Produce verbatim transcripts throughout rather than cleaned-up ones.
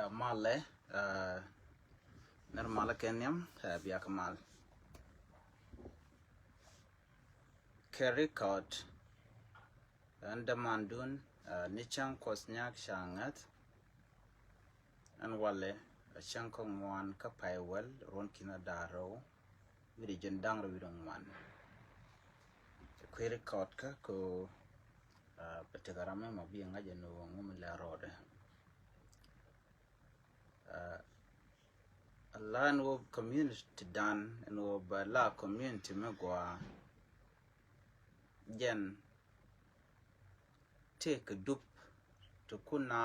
Malɛ, aa, nɛr malä kɛ nhiam, aa, bia kɛ mal. Kɛ record, ɛn dämandun, aa, ni cäŋ Kuɔth Nyak Caŋ Ŋäth. Ɛn walɛ, aa, cäŋ kä ŋuan kä pay wäl, ruɔ̱n ki̱n a da̱ŋ rɛw, wi̱cdɛ jiɛn da̱ŋ rɛw wi̱cdɛ ŋuan. Kɛ kui̱ record kä ko, aa, bɛ tekɛ ram mɛ mɔ bi ŋa̱c ɛn ɣöö ŋu mi lɛ rɔɔdɛ. Aa, a la ɛn ɣöö community dan, ɛn ɣöö bɛ la community mi gɔaa, jɛn tëëkɛ dup ti kun a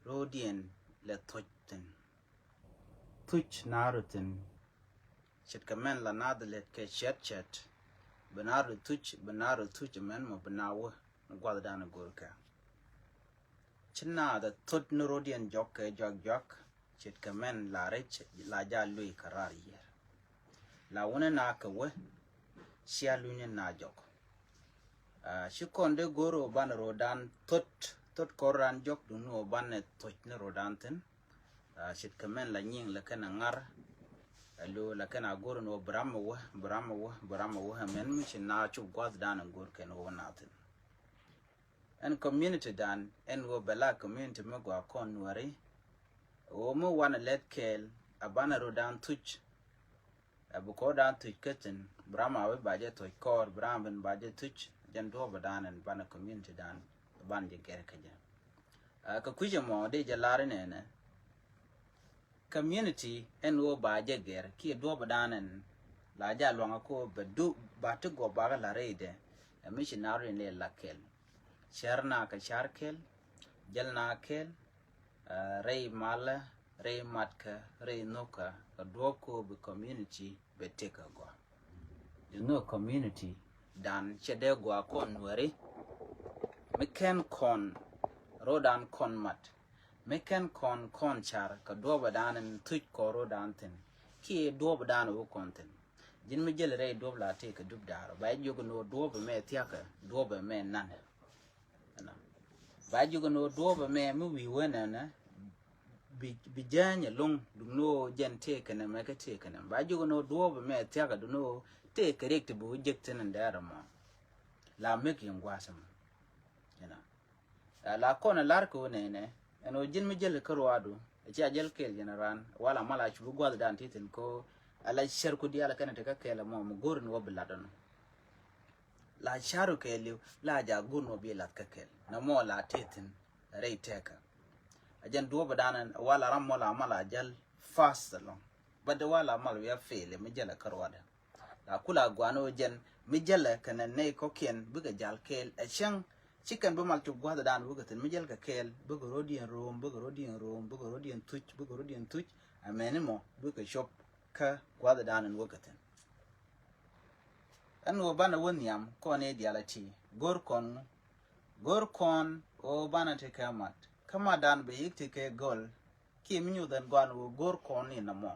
ro̱o̱diɛn lɛ thuc thi̱n. Thuc na rɔ thi̱n. Ce̱tkɛ mɛn la naath lɛt kɛ cɛt cɛt. Bi na rɔ thuc, bi na rɔ thuc mɛn mɔ bi na wä ni gua̱thdan a go̱rkɛ. Ci naath a thuc ni ro̱o̱diɛn jɔk kɛ jɔak jɔak. Ce̱tkɛ mɛn la rɛc la jaa luc kɛ raar yiër. La wunɛ na kɛ wä, cia lunyni na jɔk. Aa, ci kɔn dee go̱r ɣöö banɛ ro̱o̱dan thot, thot kɔr ran jɔk duŋni ɣöö banɛ thoc ni ro̱o̱dan thi̱n. Aa, ce̱tkɛ mɛn la nyiŋ la kɛn a ŋar. Alo la kɛn a go̱r ni ɣöö bi ram ɛ wä, bi ram ɛ wä, bi ram ɛ wä, ɛ mɛn mi ci na cop gua̱thdan ɛ go̱r kɛn ɣöö na thi̱n. Ɛn community dan, ɛn ɣöö bɛ la community mi gɔaa kɔn Nuääri. Ɣöö mi wanɛ lɛt kɛɛl, a banɛ ro̱o̱dan thuc. Ɛ bi kɔrdan thuc kä thi̱n, bi ram a wi̱c ba jɛ thuc kɔr, bi ram ben ba jɛ thuc, jɛn duɔ̱ɔ̱p dan ɛn banɛ community dan, ban jɛ gɛr kä jɛ. Aa, kɛ kui̱c ɛmɔ, dee jɛ lar inɛnɛ. Community ɛn ɣöö ba jɛ gɛr, kiɛ duɔ̱ɔ̱p dan ɛn, la jɛ a luaŋ a ko bɛ du, ba ti gɔp ba kɛ la rɛydɛ, ɛ mi ci na rɔ in lɛ la kɛl. Cär na kɛ cär kɛl, jäl na kɛl, aa, rɛy malä, rɛy matkä, rɛy nhökä, kɛ duɔ̱ɔ̱p ko bi community bɛ tëk a gɔaa. Di nhök community dan cɛ dee gɔaa kɔn Nuääri. Mi kɛn kɔn ro̱o̱dan kɔn mat. Mi kɛn kɔn kɔn car kɛ duɔ̱ɔ̱p dan in thuc kɔn ro̱o̱dan thi̱n. Kiɛ duɔ̱ɔ̱p dan wä kɔn thi̱n. Ji̱n mi jäl rɛy duɔ̱ɔ̱p la tëëkɛ dup da̱a̱r. Ba jiök ni ɣöö duɔ̱ɔ̱p ɛmɛ thia̱kɛ, duɔ̱ɔ̱p ɛmɛ nanɛ. Ɛnɔ. Ba jiök ni ɣöö duɔ̱ɔ̱p ɛmɛ mi wi̱i̱ wä nɛnɛ, bi, bi jääny ɛlɔ̱ŋ, duŋni ɣöö jɛn tëëkɛ nɛmɛ kä tëëkɛ nɛmɛ. Ba jiök ni ɣöö duɔ̱ɔ̱p ɛmɛ thia̱kɛ duŋni ɣöö tëëkɛ riɛk ti bi wä jek thi̱n in dɛɛr ɛmɔ. La mɛk yɛn gua̱a̱th ɛmɔ. Ɛnɔ. Aa, la kɔn ɛ lar kɛ wä nɛnɛ, ɛn ɣöö ji̱n mi jäl kä ruaadu, ɛ cia jäl kɛɛl ji̱n ran, wala mal a cup gua̱thdan ti thi̱n ko, ala cär ku diaal kɛn ti kä kɛɛl ɛmɔ, mi go̱r ni wä bi lat ɛnɔ. La ca̱ru kɛɛliw, la ja go̱r ni wä bi lat kä kɛɛl. Nɛmɔ la ti thi̱n, rɛy tëkä. A jɛn duɔ̱ɔ̱pdan ɛn, wala ram mɔ la mal a jäl fast ɛlɔ̱ŋ. Bä dee wala mal wi̱i̱ a feel, mi jäl kä ruaadɛ. La kula guan ɔ jɛn mi jälɛ kɛnɛ nɛy kɔkiɛn bikɛ jal kɛɛl ɛ cäŋ. Ci kɛn bi mal cop gua̱thdan wekɛ thi̱n mi jäl kɛ kɛɛl bikɛ rɔ̱diɛn ro̱o̱m, bikɛ rɔ̱diɛn ro̱o̱m, bikɛ rɔ̱diɛn thuc, bikɛ rɔ̱diɛn thuc. Ɛmɛni mɔ bikɛ cop kä gua̱thdan in wekɛ thi̱n. Ɛn ɣöö banɛ wä nhiam kɔn i̱ diaal ɛ ti go̱r kɔn ŋu? Go̱r kɔn ɣöö banɛ ti kɛ mat kä matdan bɛ yik ti kɛ go̱l. Kiɛ mi nyuth ɛn gɔan ɣöö go̱r kɔn in nɔmɔ.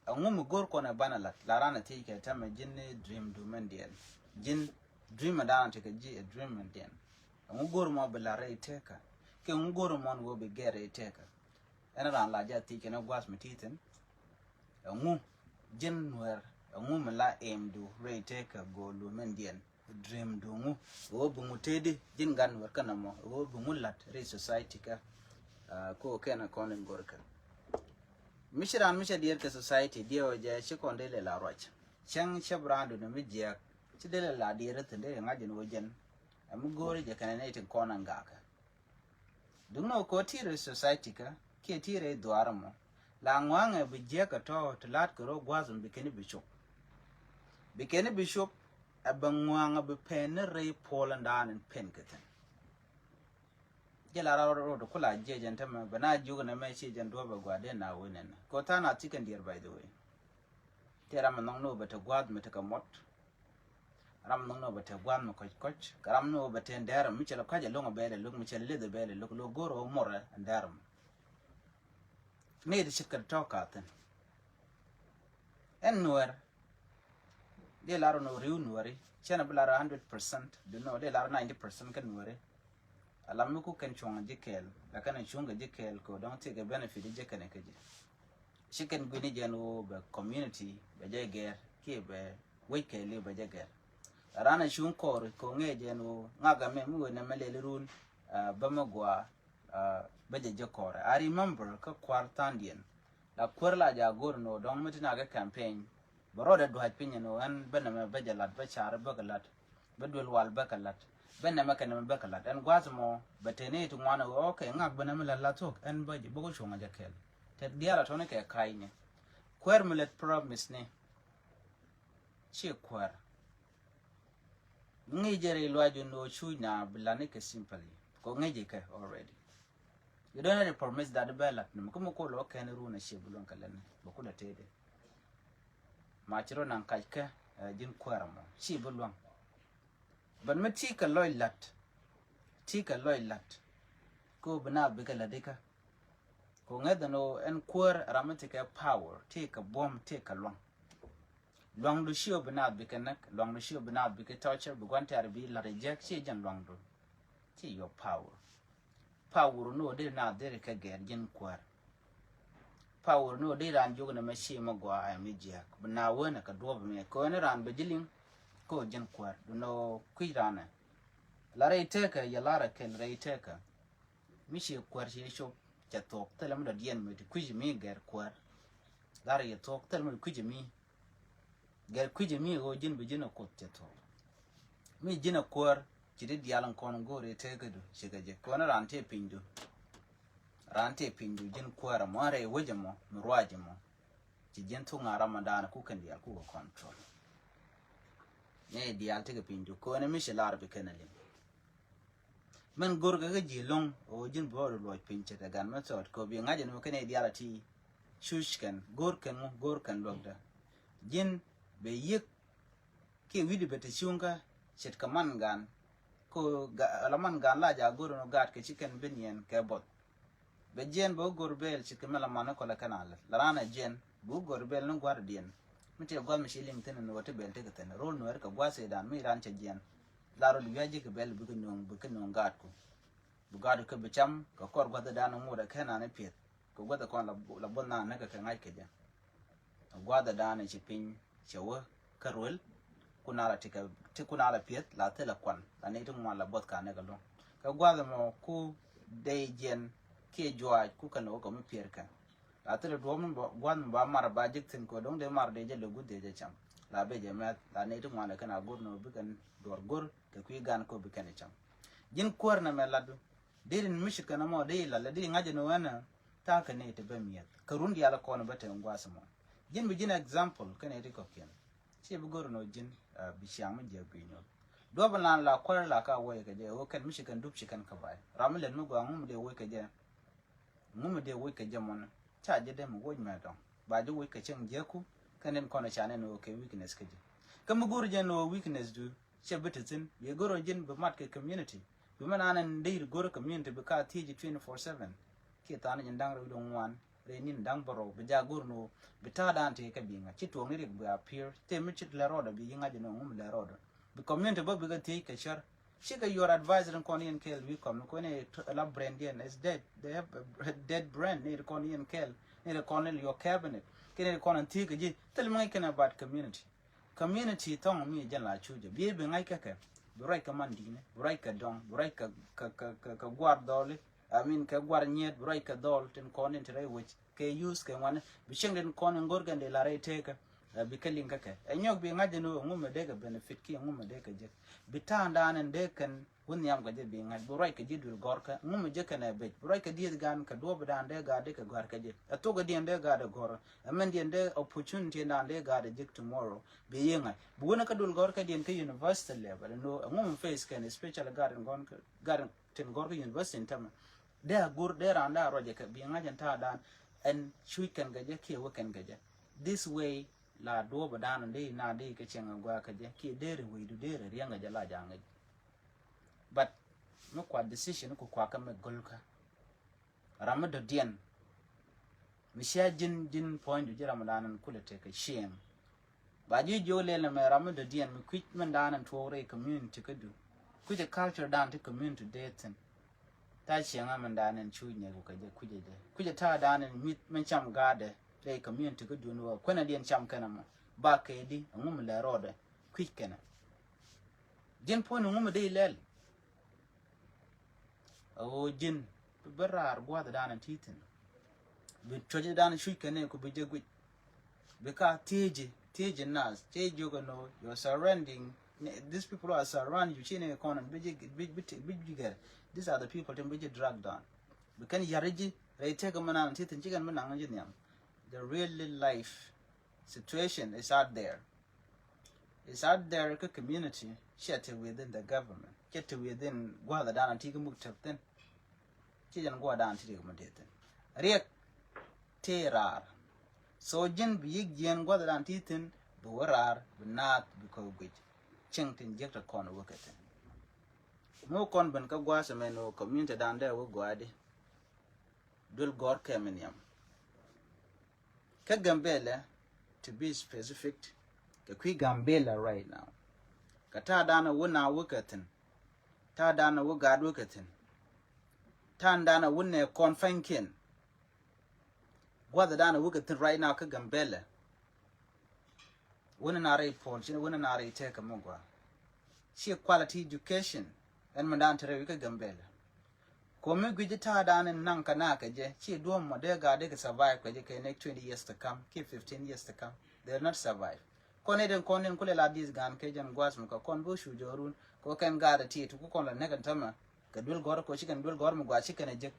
Ɛŋu mi go̱r kɔn ɛ banɛ lat, la ran ɛ thiec kɛ tɛmɛ ji̱n ni dream du mɛn diɛn. Ji̱n dream ɛ dan ɛ tekɛ ji̱ ɛ dream mɛn diɛn. Ɛŋu go̱r mɔ bi lat rɛy tëkä? Kɛ ɛŋu go̱r mɔn wä bi gɛr rɛy tëkä? Ɛn ran la jɛ thiec kɛn ɛ gua̱th mi ti thi̱n. Ɛŋu ji̱n Nuɛr, ɛŋu mi la aim du rɛy tëkä go̱o̱l du mɛn diɛn? Dream duŋu ɣöö bi ŋu tëëdi ji̱n gan wär kä nɔmɔ ɣöö bi ŋu la̱t rɛy society kä. Aa, ko kɛn a kɔn in go̱r kä mi ci raan mi cɛ diɛɛr kɛ society diɛw jɛ ci kɔn dee lɛ la ruac. Cäŋ cɛ bi raan duni mi jiɛk ci dee lɛ la diɛɛr thi̱n dee ŋa̱c in wä jɛn. Ɛ mi go̱o̱ri jɛ kɛn ɛ nɛy tin kɔn a ŋakä. Duŋni ɣöö kɛ ɣöö ti̱i̱ rɛy society kä kiɛ ti̱i̱ rɛy dhuaar ɛmɔ, la ŋua̱ŋɛ bi jiäk kɛ tɔ̱ ti la̱t kɛ rɔ gua̱a̱th ɛmɔ bi kɛn i̱ bi cop. Bi kɛn i̱ bi cop ɛ bɛ ŋua̱ŋɛ bi pɛn ni rɛy puɔl ɛn daan in pɛn kɛ thi̱n. Jɛ la rɔɔd rɔɔd kula jiɛ jɛn tämɛ bɛ na jiök nɛ mɛ ci jɛn duɔ̱ɔ̱p ɛ gua̱a̱th dee na wen ɛn kɛ ɣöö tha̱a̱ŋ na thi̱kɛn diɛɛr by the way. Tëë ram mi nhɔk ni ɣöö bɛ te gua̱a̱th mi te kɛ mɔt. Ram mi nhɔk ni ɣöö bɛ te gua̱a̱th mi kɔc kɔc kɛ ram ni ɣöö bɛ te ɛn dɛɛr mi cɛ lɛ kɔc ɛlɔ̱ŋ ɛ bɛɛl ɛlɔ̱k mi cɛ leth ɛ bɛɛl ɛlɔ̱k lo̱k go̱r ɣöö mor ɛ ɛn dɛɛr mi. Ni ti ce̱tkɛ tɔ̱ ka̱thi̱n. Ɛn Nuɛr dee lar ɣöö ri̱w Nuɛri cɛn ɛ bi lar a hundred percent. Duŋni ɣöö dee lar ninety percent kä Nuɛri. Alam mi ku kɛn cuɔ̱ŋ ji̱ kɛɛl la kɛn cuŋ kɛ ji̱ kɛɛl kɛ dɔ̱ŋ thikɛ benefit ji̱ kɛn kɛ ji̱. Ci kɛn guini jɛn ɣöö bɛ community bɛ jɛ gɛr kiɛ bɛ wec kɛɛliw bɛ jɛ gɛr. Ran a cuŋ kɔɔr kɛ ŋee jɛn ɣöö ŋak amɛ mi wee nɛmɛ lɛli run bä mi gua bä jɛ jɛ kɔɔr. I remember kä kuar thandiɛn la kuäär la ja go̱r ni ɣöö dɔ̱ŋ mi ti na kɛ campaign bɛ rɔɔdɛ dua̱c piny ni ɣöö ɛn bä nɛmɛ bä jɛ lat bä car bä kɛ lat bä duel wal bä kɛ lat bä nɛmɛ kɛ nɛmɛ bä kɛ lat. Ɛn gua̱th mɔ bɛ teni ti ŋuan ɣöö okay ŋak bä nɛmɛ lat la thok ɛn bä jɛ bä kɛ cuŋ a jɛ kɛɛl. Tɛt diaal a tɔni kɛ ka̱cni. Kuäär mi lät promise ni ci kuäär. Ŋi̱i̱c jɛ rɛy luac jun ɣöö cuc na bi lani kɛ simply kɔ ŋi̱i̱c jɛ kɛ already. You don't have to promise that bɛ lat ni mi kä mi kolo kɛn run a ci bi luɔŋ kɛ lɛn bɛ kulɛ tëëdɛ. Ma ci rɔ naŋ kac kɛ ji̱n kuäär mɔ ci bi luɔŋ. But mi ti kɛ lɔc lat ti kɛ lɔc lat ko bi na bi kɛ lat ikä. Ko ŋäth ɛn ɣöö ɛn kuäär ram mi ti kɛ power ti kɛ buɔ̱m ti kɛ luaŋ. Luaŋdu ci ɣöö bi naath bi kɛ näk, luaŋdu ci ɣöö bi naath bi kɛ torture, bi gua̱n tɛ̈r bi la̱t ɛ jiäk, ci jɛn luaŋdu. Ci your power. Power ni ɣöö dee naath dee kɛ gɛɛr ji̱n kuäär. Power ni ɣöö dee raan jiök ni mɛ ci mɛ gɔaa ɛ mi jiääk bi naath wen ɛ kɛ duɔ̱ɔ̱p mɛ kɛ ɣöö ni raan bɛ ji̱ liŋ. Kɛ ɣöö ji̱n kuäär du ni ɣöö kui̱c raan ɛ. La rɛy tëëkä yɛ lar ɛ kɛl rɛy tëëkä. Mi ci kuäär ci cop cɛ thuɔ̱k thilɛ mi dɔ̱diɛn mi ti kui̱c mi gɛr kuäär. Lar yɛ thuɔ̱k thilɛ mi ti kui̱c mi gɛr kui̱c mi ɣöö ji̱n bi ji̱n a kuoth cɛ thuɔ̱k. Mi ji̱n a kuäär ci ti diaal in kɔn go̱o̱ri tekädu cikɛ jɛ kɔn raan tëë pinydu. Raan tëë pinydu ji̱n kuäär ɛmɔ rɛy wec ɛmɔ mi ruac ɛmɔ. Ci ji̱n thuk ŋa̱ ramadan ku kɛn diaal kukɛ control. Ni diaal tekɛ pinydu kɔn mi ci lar bi kɛn a liŋ. Mɛn go̱rkɛ kä ji̱ lo̱ŋ ɣöö ji̱n bi rɔɔd luɔc piny ce̱tkɛ gan mɛ thɔɔt kɛ bi ŋa̱c ɛn mɛ kɛn i̱ diaal a ti. Cuc kɛn go̱r kɛn ŋu go̱r kɛn luäkdä. Ji̱n bɛ yiëk kiɛ wi̱cdɛ bɛ te cuŋkä ce̱tkɛ man gan. Kɛ ɣöö la man gan la jaak go̱r ɛn ɣöö gaatkɛ ci kɛn bi niɛn kɛ buɔth. Bɛ jiɛn bɛ wä go̱r bɛɛl ce̱tkɛ mɛ la man ni kɔlɛ kɛn a lät la raan a jiɛn. Bi wä go̱r bɛɛl ni gua̱a̱r diɛn mi tëë gua̱a̱th mi ci liŋ thi̱n ni wä ti bɛɛl tekɛ thi̱n ro̱l nuɛɛri kɛ gua̱a̱th Cɛydan mi raan cɛ jiɛn. La rɔɔd wi̱i̱ a ji̱ kɛ bɛɛl bikɛ no̱o̱ŋ bikɛ no̱o̱ŋ gaatku. Bi gaatku kɛ bi cam kɛ kɔr gua̱thdan ŋot a kɛn an i̱ piɛth. Kɛ gua̱th kɔn la buɔth nan näkɛ kɛ ŋa̱c kɛ jɛ. Gua̱thdan ci piny cɛ wä kä ruel. Kun a la ti kun a la piɛth la thilɛ kuan la ni ti ŋuan la buɔth ka näkɛ lo̱ŋ. Kɛ gua̱th mɔ ku dey jiɛn kiɛ juaac ku kɛn wä kɛ mi piɛr kɛ. La thilɛ duɔ̱ɔ̱p mi gua̱th mi ba mar ba jik thi̱n kɛ do̱ŋ dee mar dee jɛ lɛ guth dee jɛ cam. La ben jɛ mɛth la ni ti ŋuan la kɛn a go̱r ni wä bi kɛn duɔr go̱r kɛ kui̱ gan kɛ wä bi kɛn cam. Ji̱n kuäär nɛ mɛ latdu. Dee rin mi ci kɛn mɔ dee la lɛ dee ŋa̱c ni wä nɛ. Ta̱a̱ kɛ ni ti bä miɛth kɛ run diaal kɔn bä te ŋua̱th mɔ. Ji̱n bi ji̱n example kɛ ni ti kɔ̱kiɛn. Ci bi go̱r ni wä ji̱n bi ciaŋ mi jiɛ gui̱ny wä. Duɔ̱p in lan la kuäär la ka wä kɛ jɛ wä kɛn mi ci kɛn dup ci kɛn kä bay ram mi lɛt mi gɔaa ŋum dee wä kɛ jɛ. Ŋu mi dee woc kɛ jɛ mɔnɛ ca jɛ dee mi woc mɛ dɔ̱ŋ. Ba jɛ woc kɛ cäŋ jiäku kɛ nin kɔn ca nɛn ɣöö kɛ weakness kä jɛ. Kä mi go̱r jɛ ni ɣöö weakness du cɛ bi te thi̱n bi go̱r ɣöö ji̱n bi mat kɛ community. Bi mɛ naan ɛn dee go̱r community bi ka thiec ji̱ twenty four seven. Kiɛ tha̱a̱n ji̱n da̱ŋ rɛw dɔ̱ŋ ŋuan rɛy nin da̱ŋ bärɔw bi ja go̱r ni ɣöö bi ta̱a̱ daan tëë kɛ bi ŋa̱c ci tuɔɔk ni rik bi appear tëë mi ci lɛ rɔɔdɛ bi yi ŋa̱c ni ɣöö ŋu mi lɛ rɔɔdɛ. Bi community bä bikɛ thiec kɛ cär. Cikɛ your advice rin kɔn yɛn kɛɛl wi̱i̱ kɔm ni kɔn ni la brain diɛn is dead. They have a dead brain ni rin kɔn yɛn kɛɛl ni rin kɔn ni your cabinet. Kɛ ni rin kɔn an thiec kɛ ji̱ thil mi ŋäc kɛn about community. Community thɔŋ mi jɛn la cucɛ bi bi ŋa̱c kɛ kɛ bi ruac kɛ man di̱i̱ni bi ruac kɛ dɔŋ bi ruac kɛ kɛ kɛ kɛ guar dhɔli. I mean kɛ guar nyiet bi ruac kɛ dhɔl tin kɔn ni ti rɛy wec. Kɛ use kɛ ŋuani bi cieŋ den kɔn in go̱r kɛn di la rɛy tekä. Bi kɛ liŋ kä kɛ ɛ nyɔk bi ŋa̱c ni wä ŋu mi dee kɛ benefit kiɛ ŋu mi dee kɛ jek. Bi ta̱a̱ dan in dee kɛn wä nhiam kɛ jɛ bi ŋa̱c bi ruac kɛ ji̱ duël gɔ̱rkä ŋu mi jek kɛn ɛ bec bi ruac kɛ dieth gan kɛ duɔ̱ɔ̱p dan dee gaat dee kɛ gɔ̱a̱r kɛ jɛ ɛ thok kɛ diɛn dee gaat dee gɔ̱rä. Ɛ mɛn diɛn dee opportunity dan dee gaat dee jek tomorrow. Bi yi ŋa̱c bi wä ni kä duël gɔ̱rkä diɛn kä university level ni wä ŋu mi face kɛn especially gaat in gɔ̱n gaat in tin gɔ̱rkä university in tämɛ. Dee a go̱r dee raan dee a ruacɛ kɛ bi ŋa̱c ɛn ta̱a̱ dan ɛn cuc kɛn kɛ jɛ kiɛ wä kɛn kɛ jɛ. This way la duɔ̱ɔ̱p dan dee na dee kɛ cieŋ a gua̱a̱ kɛ jɛ kiɛ dee ri wecdu dee ri riɛŋ kɛ jɛ la ja̱a̱ŋ kɛ jɛ. But mi kua decision ku kua kɛ mi go̱lkä. Ram mi dɔ̱diɛn mi cia ji̱n ji̱n puɔ̱nydu ji̱ ram dan ɛn kulɛ tekɛ cieŋ. Ba ji̱ jiök lɛl ɛmɛ ram mi dɔ̱diɛn mi kui̱c min dan ɛn tuɔɔk rɛy community kädu. Kui̱c ɛ culture dan ti community dee thi̱n. Ta̱a̱ cieŋä min da̱a̱n in cuuc nɛy ku kɛ jɛ kui̱cɛ jɛ. Kui̱cɛ ta̱a̱ da̱a̱n in mi̱th min cam ga̱a̱dɛ rɛy community kä duun wä kuänɛ diɛn cam kɛnɛ mɔ. Ba kɛ di ɛŋu mi lɛ rɔɔdɛ kui̱c kɛnɛ. Ji̱n puɔ̱n ɛŋu mi dee ilɛl. Ɛ ɣöö ji̱n bi raar gua̱a̱th da̱a̱n in ti̱i̱ thi̱n. Bi cuɔ̱c da̱a̱n cuc kɛnɛ ku bi jɛ guic. Bi ka thieci thieci nas cɛ jiök ɛn ɣöö your surrounding, these people are surround you ci ni kɔn bi ji̱ bi bi bi ji̱ gɛr. These are the people tin bi ji̱ drag down. Bi kɛn yar ji̱ rɛy tëk mi nan ti thin ci kɛn bi naŋ ji̱ nhiam. The real life situation is out there. Is out there kä community, cɛ ti within the government, cɛ ti within gua̱a̱th dan ti kä muk tɛp thin. Ci jɛn gua̱a̱th dan ti ri kä muk tɛp thin. Riɛk ti raar. So ji̱n bi yik jiɛn gua̱th dan ti thin bi wä raar bi naath bi kɔ guic. Cieŋ tin jiäk ti kɔn wä kɛ thin. Mi wä kɔn ben kä gua̱a̱th mɛn wä community dan dee wä gua̱a̱di. Duel gɔr kɛ mi nhiam. Kä Gambela, to be specific, kɛ kui̱ Gambela right now. Kɛ ta̱a̱ dan wä na wä kɛ thin. Ta̱a̱ dan wä gaat wä kɛ thin. Ta̱a̱ dan wä nɛ kɔn fɛnkiɛn. Gua̱th dan wä kɛ thin right now kä Gambela. Wä ni na rɛy pɔl ci wä ni na rɛy tɛk kɛ mi gua. Ci quality education ɛn mi dan te rɛy wi̱i̱ kä Gambela. Komi gui̱ci ta̱a̱ dan in naŋ kɛ na kɛ jɛ ci duɔ̱m mɔ dee gaa dee kɛ survive kɛ jɛ kɛ next twenty years to come kiɛ fifteen years to come. They will not survive. Kɔn ni den kɔn ni in kulɛ la this gan kɛ jɛn guas mɔ kɛ kɔn bi cu jɔɔrun kɛ kɛn gaat ti tu ku kɔn la nɛk in tämɛ. Kɛ duel gɔr kɛ ci kɛn duel gɔr mɔ gua ci kɛn a jek.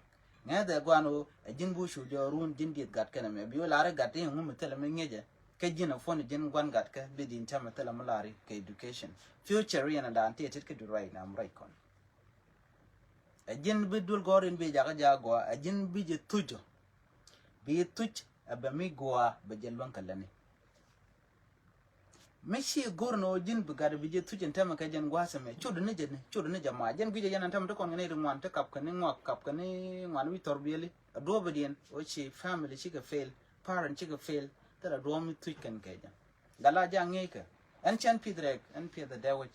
Ŋɛ dhɛ guan ɣöö a ji̱n bi cu jɔɔrun ji̱n dieth gat kɛn ɛmɛ bi wä lar i̱ gat ti ŋu mi thilɛ mi ŋi̱cɛ. Kɛ ji̱n a puɔ̱n ji̱n guan gat kɛ bi din tämɛ thilɛ mi lar i̱ kɛ education. Future yɛn a dan ti a tit kä du right now right kɔn. A ji̱n bi duel gɔr in bi jakä ja gua a ji̱n bi jɛ thuc ɔ. Bi thuc a bɛ mi gua bɛ jɛ luäŋ kɛ läni. Mi ci go̱r ni ɣöö ji̱n bi gat bi jɛ thuc in tämɛ kɛ jɛn gua̱a̱th ɛmɛ cot ni jɛ ni cot ni jɛ ma jɛn gui̱cɛ jɛn ɛn tämɛ ti kɔn kɛ ni ri ŋuan ti kap kɛ ni ŋuak kap kɛ ni ŋuan wi̱c thɔr biɛli. A duɔ̱ɔ̱p bi diɛn ɣöö ci family cikɛ fail. Parent cikɛ fail. Thil a duɔ̱ɔ̱p mi thuc kɛn kɛ jɛ. Gat la ja̱ ŋi̱i̱c kɛ ɛn cɛn pi̱th rɛɛk ɛn pi̱th a dee wec.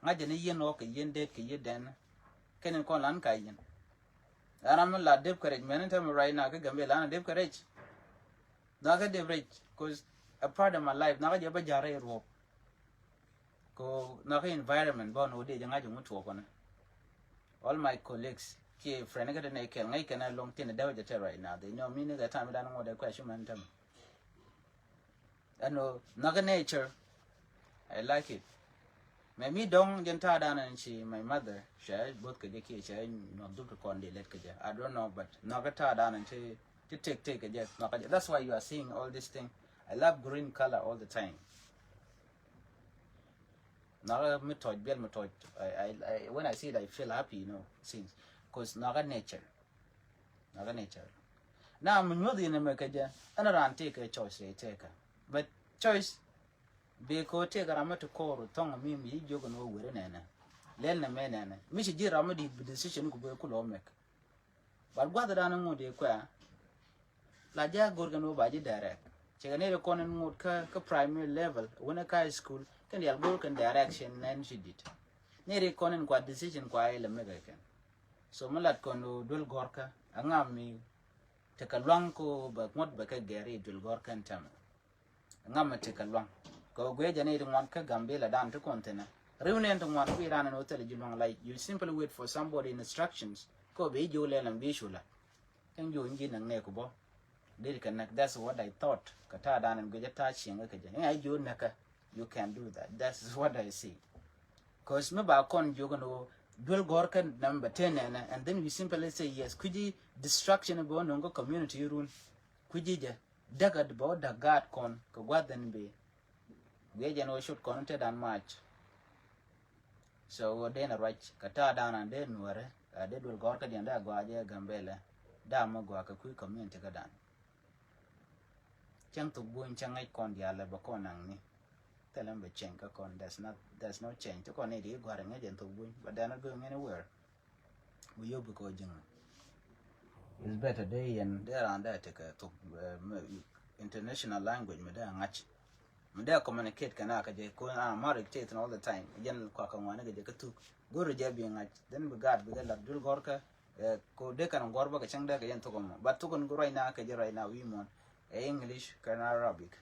Ŋa̱c jɛ ni yieen ɣɔk kɛ yieen deet kɛ yieen dɛn. Kɛn in kɔn lan ka yieen. Ɛn ram mi la dep kɛ rɛc mɛn in tämɛ right now kä Gambela an a dep kɛ rɛc. Nhɔakä dep rɛc cause a part of my life nhɔakä jɛ bä ja̱r rɛy ruɔ̱p. Ko nhɔakä environment bä nɔ dee jɛ ŋa̱c ŋut tuɔɔk kɔnɛ. All my colleagues kiɛ friend kä dee nɛ kɛl ŋäc kɛn a lɔŋ tin a dee wä jɛ tɛ right now they know mi ni kɛ time dan ŋuɔt dee kuɛ cu mɛn tämɛ. Ɛn ɣöö nhɔakä nature. I like it. Mɛ mi dɔ̱ŋ jɛn ta̱a̱ dan ɛn ci my mother cɛ both kɛ jɛ kiɛ cɛ nyuɔth dup ti kɔn di let kɛ jɛ I don't know but nhɔakä ta̱a̱ dan ɛn ci ci tek tek kɛ jɛ nhɔakä jɛ that's why you are seeing all this thing. I love green color all the time. Nhɔakä mi tɔc biɛl mi tɔc I, I, I, when I see it I feel happy you know things. Cause nhɔakä nature. Nhɔakä nature. Na mi nyuɔth in ɛmɛ kɛ jɛ ɛn raan tëëkɛ choice rɛy tëëkä. But choice Bikɛ ɣöö tëëkɛ ram mi ti kɔɔr thɔŋ mi mi ji̱ jiök ɛn ɣöö weri nɛnɛ. Lɛl nɛ mɛ nɛnɛ mi ci ji̱ ram mi di̱i̱t bi decision ku bee kulɛ ɣöö mɛk. But gua̱thdan in ŋot i̱ kuɛ la jɛ go̱r kɛn ɣöö ba ji̱ direct. Cɛ kɛ nɛy ti kɔn in ŋot kä kä primary level wänɛ kä high school kɛn diaal go̱r kɛn direction nɛn ci di̱t. Nɛy ti kɔn in kua decision kua ilɛ mɛk ɛ kɛn. So mi lat kɔn ɣöö duel gɔ̱rkä ɛŋa mi tekɛ luaŋ ko bɛ ŋot bɛ kɛ gɛr i̱ duel gɔ̱rkä in tɛmɛ. Ŋa̱m mi tekɛ luaŋ kɛ ɣöö guiɛ jɛ ni ti ŋuan kä Gambila dan ti kɔn thinɛ. Riw ni ɛn ti ŋuan kui̱ ran ɛn ɣöö thilɛ ji̱ luaŋ la you simply wait for somebody instructions. Kɛ ɣöö bi ji̱ ji̱ wulɛ lɛm bi cu la. Kɛn ji̱ wun ji̱ näk nɛɛku bä. Dee ti kɛ näk that's what I thought kɛ ta̱a̱ dan ɛn guiɛ jɛ ta̱a̱ cieŋ kɛ jɛ in a ji̱ wun näkä. You can do that that's what I see. Cause mi ba kɔn jiök ɛn ɣöö duel gɔ̱rkä nɛm bɛ tëë nɛnɛ and then you simply say yes kui̱ ji̱ distraction bɛ wä no̱ŋ kä community run. Kui̱ ji̱ jɛ. Däk a bä wä däk gaat kɔn kɛ gua̱th in bi. Wi̱i̱ jɛn wä cut kɔn te dan mac. So wä den a ruac kɛ ta̱a̱ dan an dee nuäärä a dee duel gɔ̱rkä diɛn dee a gɔaa jɛ Gambela. Da̱a̱ mi gɔaa kɛ kui̱ community kä dan. Cäŋ thuk buny cäŋ ŋäc kɔn diaal lɛ bä kɔn naŋ ni. Thilɛ mi bɛ cɛny kä kɔn there's not there's no change ti kɔn ni di gua̱r ŋäc jɛn thuk buny but they're not going anywhere. Bi yop bi kɔ jiŋ. It's better dee yɛn dee raan dee tekɛ thok international language mi dee ŋa̱c. Mi dee communicate kɛ na kɛ jɛ ko a mari teth all the time. Jɛn kua kɛ ŋuani kɛ jɛ kä thuk. Go̱ri jɛ bi ŋa̱c then bi gaat bi kɛ lat dul gɔrkä. Ɛ, ko dee kɛn gɔr bä kɛ cäŋ dee kɛ jɛn thok ɛmɔ. But thok ɛn right now kɛ jɛ right now wi̱i̱ muɔ̱n ɛ English kɛn Arabic.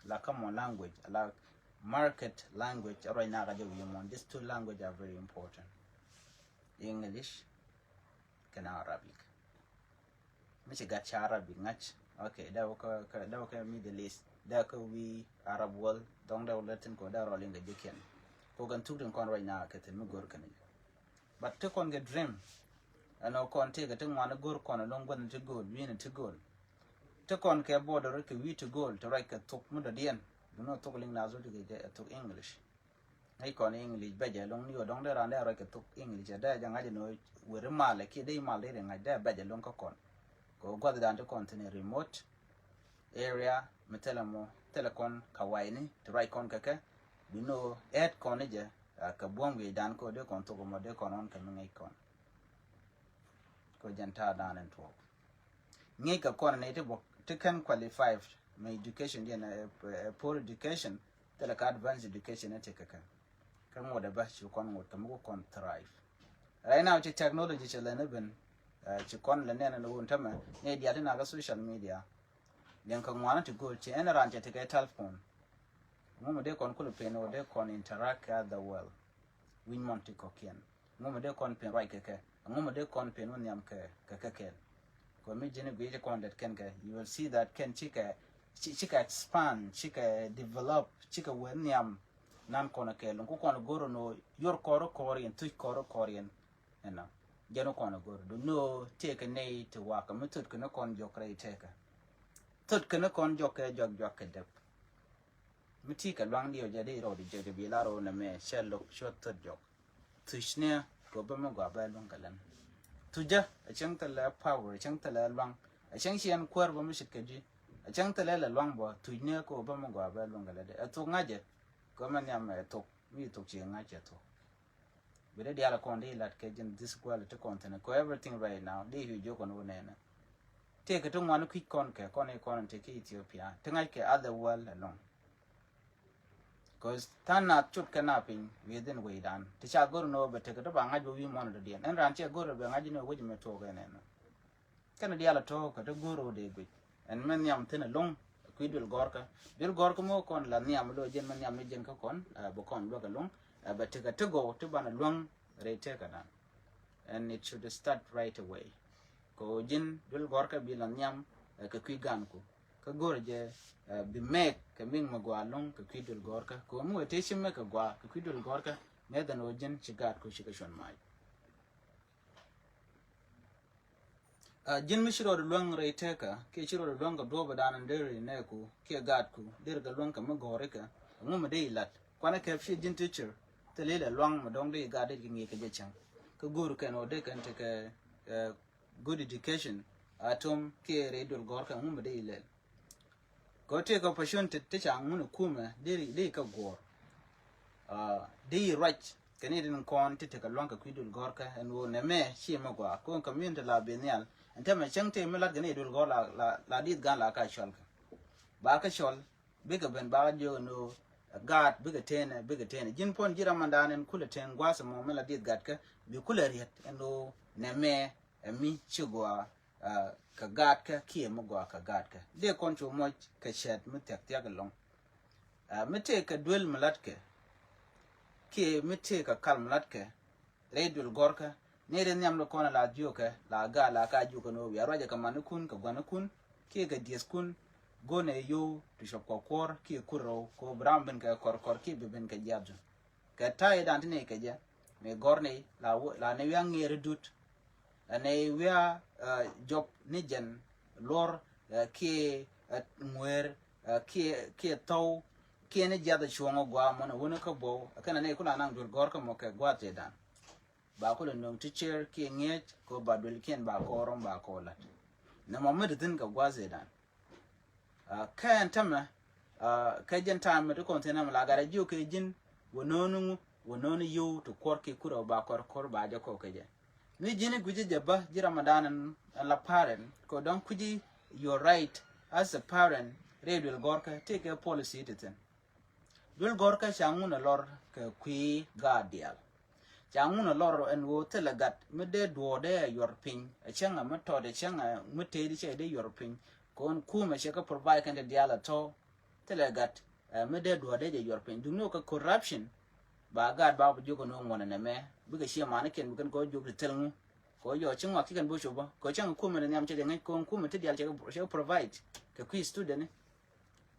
La common language, la market language right now kɛ jɛ wi̱i̱ muɔ̱n. These two language are very important. English kɛn Arabic. Mi ci gat ca Arabic ŋa̱c. Okay, dee wä kä, kä, dee wä kä Middle East, dee wä kä wi̱i̱ Arab world, dɔ̱ŋ dee wä lät tin kɔ dee rɔl in kɛ ji̱ kiɛn. Ko kɛn thuk tin kɔn right now kɛ thin mi go̱r kɛn jɛ. But ti kɔn kɛ dream. Ɛn ɔ kɔn ti kɛ ti ŋuan go̱r kɔn ɛlɔ̱ŋ gua̱n ti go̱o̱l, wi̱i̱n ti go̱o̱l. Ti kɔn kɛ border kɛ wi̱i̱ ti go̱o̱l, ti ruac kɛ thuk mi dɔ̱diɛn. Duŋni thuk liŋ na zol ti kɛ jɛ ɛ thuk English. Ŋäc kɔn English bɛc ɛlɔ̱ŋ ni ɣöö dɔ̱ŋ dee raan dee ruac kɛ thuk English ɛ dee jɛ ŋa̱c ɛn ɣöö weri mal ɛ kiɛ dee mal dee ri ŋa̱c dee bɛc ɛlɔ̱ŋ kä kɔn. Kɛ ɣöö gua̱th dan ti kɔn thi̱n ɛ remote area mi thilɛ mɔ thilɛ kɔn ka wayni ti ruac kɔn kɛ kɛ. Bi ni ɣöö ɛt kɔn ni jɛ, a, kɛ buɔ̱m wi̱i̱dan kɛ ɣöö dee kɔn thuk ɛmɔ dee kɔn ɣɔn kɛ mi ŋäc kɔn. Kɛ ɣöö jɛn ta̱a̱ dan ɛn tuɔɔk. Ŋi̱i̱c kɛ kɔn ni ti bok ti kɛn qualified mɛ education diɛn, ɛ, ɛ, poor education, thilɛ ka advanced education ɛ ti kɛ kɛ. Kä ŋot ɛ bä ci kɔn ŋot kɛ mi ku kɔn thrive. Right now ci technology ci lɛ ni ben, ɛ, ci kɔn lɛ nɛn ni wun tämɛ ni dial ti na kä social media. Liɛŋ kɛ ŋuan ti go̱o̱l ci ɛn ran cɛ ti kɛ telephone. Ŋu mi dee kɔn kulɛ pen wä dee kɔn interact kɛ other world. Wi̱ny mɔn ti kɔkiɛn. Ŋu mi dee kɔn pen ruac kɛ kɛ. Ŋu mi dee kɔn pen wä nhiam kɛ kɛ kɛ kɛn. Kɔ mi ji̱n i̱ guic kɔn det kɛn kɛ. You will see that kɛn cikɛ, ci- cikɛ expand, cikɛ develop, cikɛ wee nhiam. Nan kɔn kɛ luŋ ku kɔn go̱r ni yor kɔr kɔr yɛn, thuc kɔr kɔr yɛn. Ɛnɔ. Jɛn kɔn go̱r. Du ni tëëkɛ nɛy ti wakä mi thot kɛ ni kɔn jɔk rɛy tëëkɛ. Thot kɛ ni kɔn jɔk kɛ jɔk jɔk kɛ dep. Mi ti kɛ luaŋ diɔ jɛ di rɔɔd jɛ jɛ bi la rɔɔd nɛ mɛ cɛ lok cɔ thot jɔk. Thuc niɛ kɛ bä mi gɔaa bɛ luŋ kɛ lɛn. Thuc jɛ a cäŋ thilɛ power, a cäŋ thilɛ luaŋ, a cäŋ ciɛn kuäär bä mi cit kɛ ji̱, a cäŋ thilɛ lɛ luaŋ bä. Thuc niɛ kɛ bä mi gɔaa bɛ luŋ kɛ lɛn. Ɛ thok ŋa̱cɛ kɛ mɛ nhiam ɛ thok mi thok ci ŋa̱cɛ thok. Bi dee diaal kɔn di lat kɛ ji̱n this quality kɔn thi̱n kɛ everything right now di yu jokɔn wä nɛnɛ. Tëëkɛ ti ŋuan kui̱c kɔn kɛ kɔn i̱ kɔn ti ki Ethiopia ti ŋa̱c kɛ other world alone. Cause tha̱a̱ŋ nath cut kɛ na piny within wecdan ti ca go̱r ni wä bɛ tekɛ ti ba ŋa̱c bä wi̱i̱ muɔ̱n dɔ̱diɛn. Ɛn raan cɛ go̱r bɛ ŋa̱c ni wä wec mɛ tuɔɔk ɛn ɛn. Kɛn diaal a tɔ̱ kɛ ti go̱r wä dee guic ɛn mɛ nhiam thi̱n ɛlɔ̱ŋ. Kui̱ duël gɔ̱rkä, duël gɔ̱rkä mɔ kɔn la nhiam lo̱ jɛn mɛ nhiam ni jɛn kä kɔn, ɛ, bɛ kɔn luäk ɛlɔ̱ŋ, ɛ, bɛ tekɛ ti gɔw ti banɛ luäŋ rɛy tëëkädan. And it should start right away. Kɛ ɣöö ji̱n duël gɔ̱rkä bi la nhiam, ɛ, kɛ kui̱ gaanku. Kä go̱rɛ jɛ, ɛ, bi mɛk kɛ mi̱ŋ mi gɔaa lo̱ŋ kɛ kui̱ duël gɔ̱rkä. Kɛ ɣöö mi wee tëë ci mɛk kɛ gɔaa kɛ kui̱ duël gɔ̱rkä, mɛth ɛn ɣöö ji̱n ci gaatku ci kɛ cuɔ̱n mac. Ɛ, ji̱n mi ci rɔɔd luäŋ rɛy tëëkä kiɛ ci rɔɔd luäŋ kɛ duɔ̱ɔ̱p ɛ da̱a̱n in deri nɛɛku kiɛ gaatku deri kɛ luäŋ kɛ mi gɔ̱rikɛ. Ɛŋu mi dee ilat kuanɛ kɛp ci ji̱n teacher thil ilɛ luaŋ mi dɔ̱ŋ dee igat dee kɛ ŋi̱i̱c kɛ jɛ cäŋ. Kä go̱o̱r kɛn ɣöö dee kɛn tekɛ, ɛ, good education a tom kiɛ rɛy duël gɔ̱rkä ɛŋu mi dee ilɛl. Kɛ ɣöö tëëkɛ opportunity ti ca ŋun ɛ kumɛ dee, dee kɛ guɔ̱ɔ̱r. Ɛ, dee i̱ ruac kɛ ni rin kɔn ti tekɛ luaŋ kɛ kui̱ duël gɔ̱rkä ɛn ɣöö nɛmɛ ci mi gɔaa kɔn community la bi nhial. Ɛn tɛmɛ cäŋ tëë mi lat kɛ ni duël gɔ̱r la, la, la di̱th gan la ka cɔl kɛ. Ba kä cɔl bikɛ ben ba kä jiök ni ɣöö gaat bikɛ tenɛ, bikɛ tenɛ. Ji̱n puɔ̱n ji̱ ramandan ɛn kulɛ ten gua̱a̱th ɛmɔ mi la di̱th gatkä bi kulɛ riet ɛn ɣöö nɛmɛ ɛ mi ci gɔaa, ɛ, kɛ gaatkä kiɛ mi gɔaa kɛ gaatkä. Dee kɔn cu moc kɛ cɛɛt mi thia̱k thia̱k ɛlɔ̱ŋ. Ɛ, mi tëëkɛ duel mi latkɛ kiɛ mi tëëkɛ kal mi latkɛ rɛy duël gɔ̱rkä. Ni ri nhiam ni kɔn la jiökɛ la ga la ka jiökɛ ni wä wiaa ruacɛ kɛ manikun kɛ guanikun kiɛ kɛ diethkun. Go̱nɛ yio̱w ti cɔp kɛ kuɔ̱r kiɛ kur rɛw kɛ wä bi ram bin kɛ kɔrkɔr kiɛ bi bin kɛ jiath jun. Kɛ ta̱a̱ i̱ da̱a̱n ti nɛy kɛ jɛ mi gɔ̱r nɛy la wä, la nɛy wiaa ŋeer i̱ dut. La nɛy wiaa, ɛ, jɔp ni jɛn luɔr, ɛ, kiɛ, ɛ, ŋueer, ɛ, kiɛ, kiɛ thɔw kiɛ ni jiath ɛ cuɔ̱ŋ ɛ gua̱a̱ mɔnɛ wuni kä buɔw. Ɛ kɛn ɛ nɛy ku la naŋ duel gɔ̱r kä mɔ kɛ gua̱a̱th tëë da̱a̱n. Ba kulɛ nöŋ ti cier kiɛ ŋi̱eec kɛ ba duel kiɛn ba kɔɔr rɔm ba kɔɔr la̱t. Nɛ mɔ mi ti thi̱n kɛ gua̱a̱th tëë da̱a̱n. Ɛ, kɛn tämɛ, ɛ, kɛ jɛn ta̱a̱ mi ti kɔn thi̱n ɛmɛ la gat ɛ jiök kɛ ji̱n wä no̱o̱ni ŋu wä no̱o̱ni yio̱w ti kuɔr kiɛ kurɛ wä ba kɔr kɔr ba jɛ kɔk kɛ jɛ. Mi ji̱n i̱ gui̱ci jɛ bä ji̱ ramadan ɛn, ɛn la parent kɛ dɔ̱ŋ kui̱ci your right as a parent rɛy duel gɔ̱rkä tëëkɛ policy ti thi̱n. Duel gɔ̱rkä ca ŋun ɛ lɔr kɛ kui̱ gaat diaal. Ca ŋun a lɔr ɛn ɣöö thilɛ gat mi dee duɔɔdɛ a yuɔr piny, a cäŋ a mi tɔt, a cäŋ a mi tëëdi cɛ dee yuɔr piny. Kɛ ɣöö kumɛ cɛ kɛ provide kɛn ti diaal a tɔ̱. Thilɛ gat, ɛ, mi dee duɔɔdɛ jɛ yuɔr piny. Duŋni ɣöö kɛ corruption, ba gaat ba bi jiök ɛn ɣöö ŋuɔ̱nɛ nɛmɛ. Bikɛ ciɛ manikiɛn bi kɛn kɛ ɣöö jiök ti thil ŋu. Kɛ ɣöö yɔɔ ci ŋɔak ci kɛn bi cop bä. Kɛ ɣöö cäŋ kumɛ ni nhiam cɛ jɛ ŋäc kɛ ɣöö kumɛ ti diaal cɛ kɛ, cɛ kɛ provide kɛ kui̱ student ni.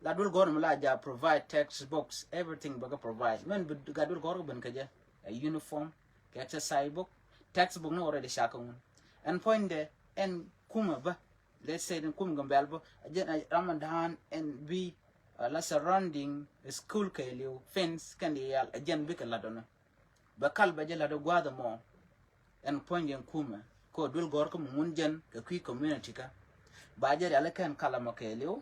La duel gɔ̱r mi la ja provide textbooks, everything bä kɛ provide. Mɛn bi gat duel gɔ̱r kɛ ben kɛ jɛ, ɛ uniform, kɛ exercise book, textbook ni already ca kɛ ŋun. Ɛn puɔ̱nydɛ, ɛn kumɛ bä, let's say, ɛn kumɛ Gambɛl bä, a jɛn a Ramadan ɛn bi, uh, la surrounding school kɛɛliw, fence kɛn diaal, a jɛn bikɛ lat ɔnɔ. Bɛ kal bɛ jɛ la̱t ɛ gua̱a̱th ɛmɔ. Ɛn puɔ̱ny jɛn kumɛ kɛ ɣöö duel gɔ̱rkä mi ŋun jɛn kɛ kui̱ community kä. Ba jɛ rialikä ɛn kal ɛmɔ kɛɛliw.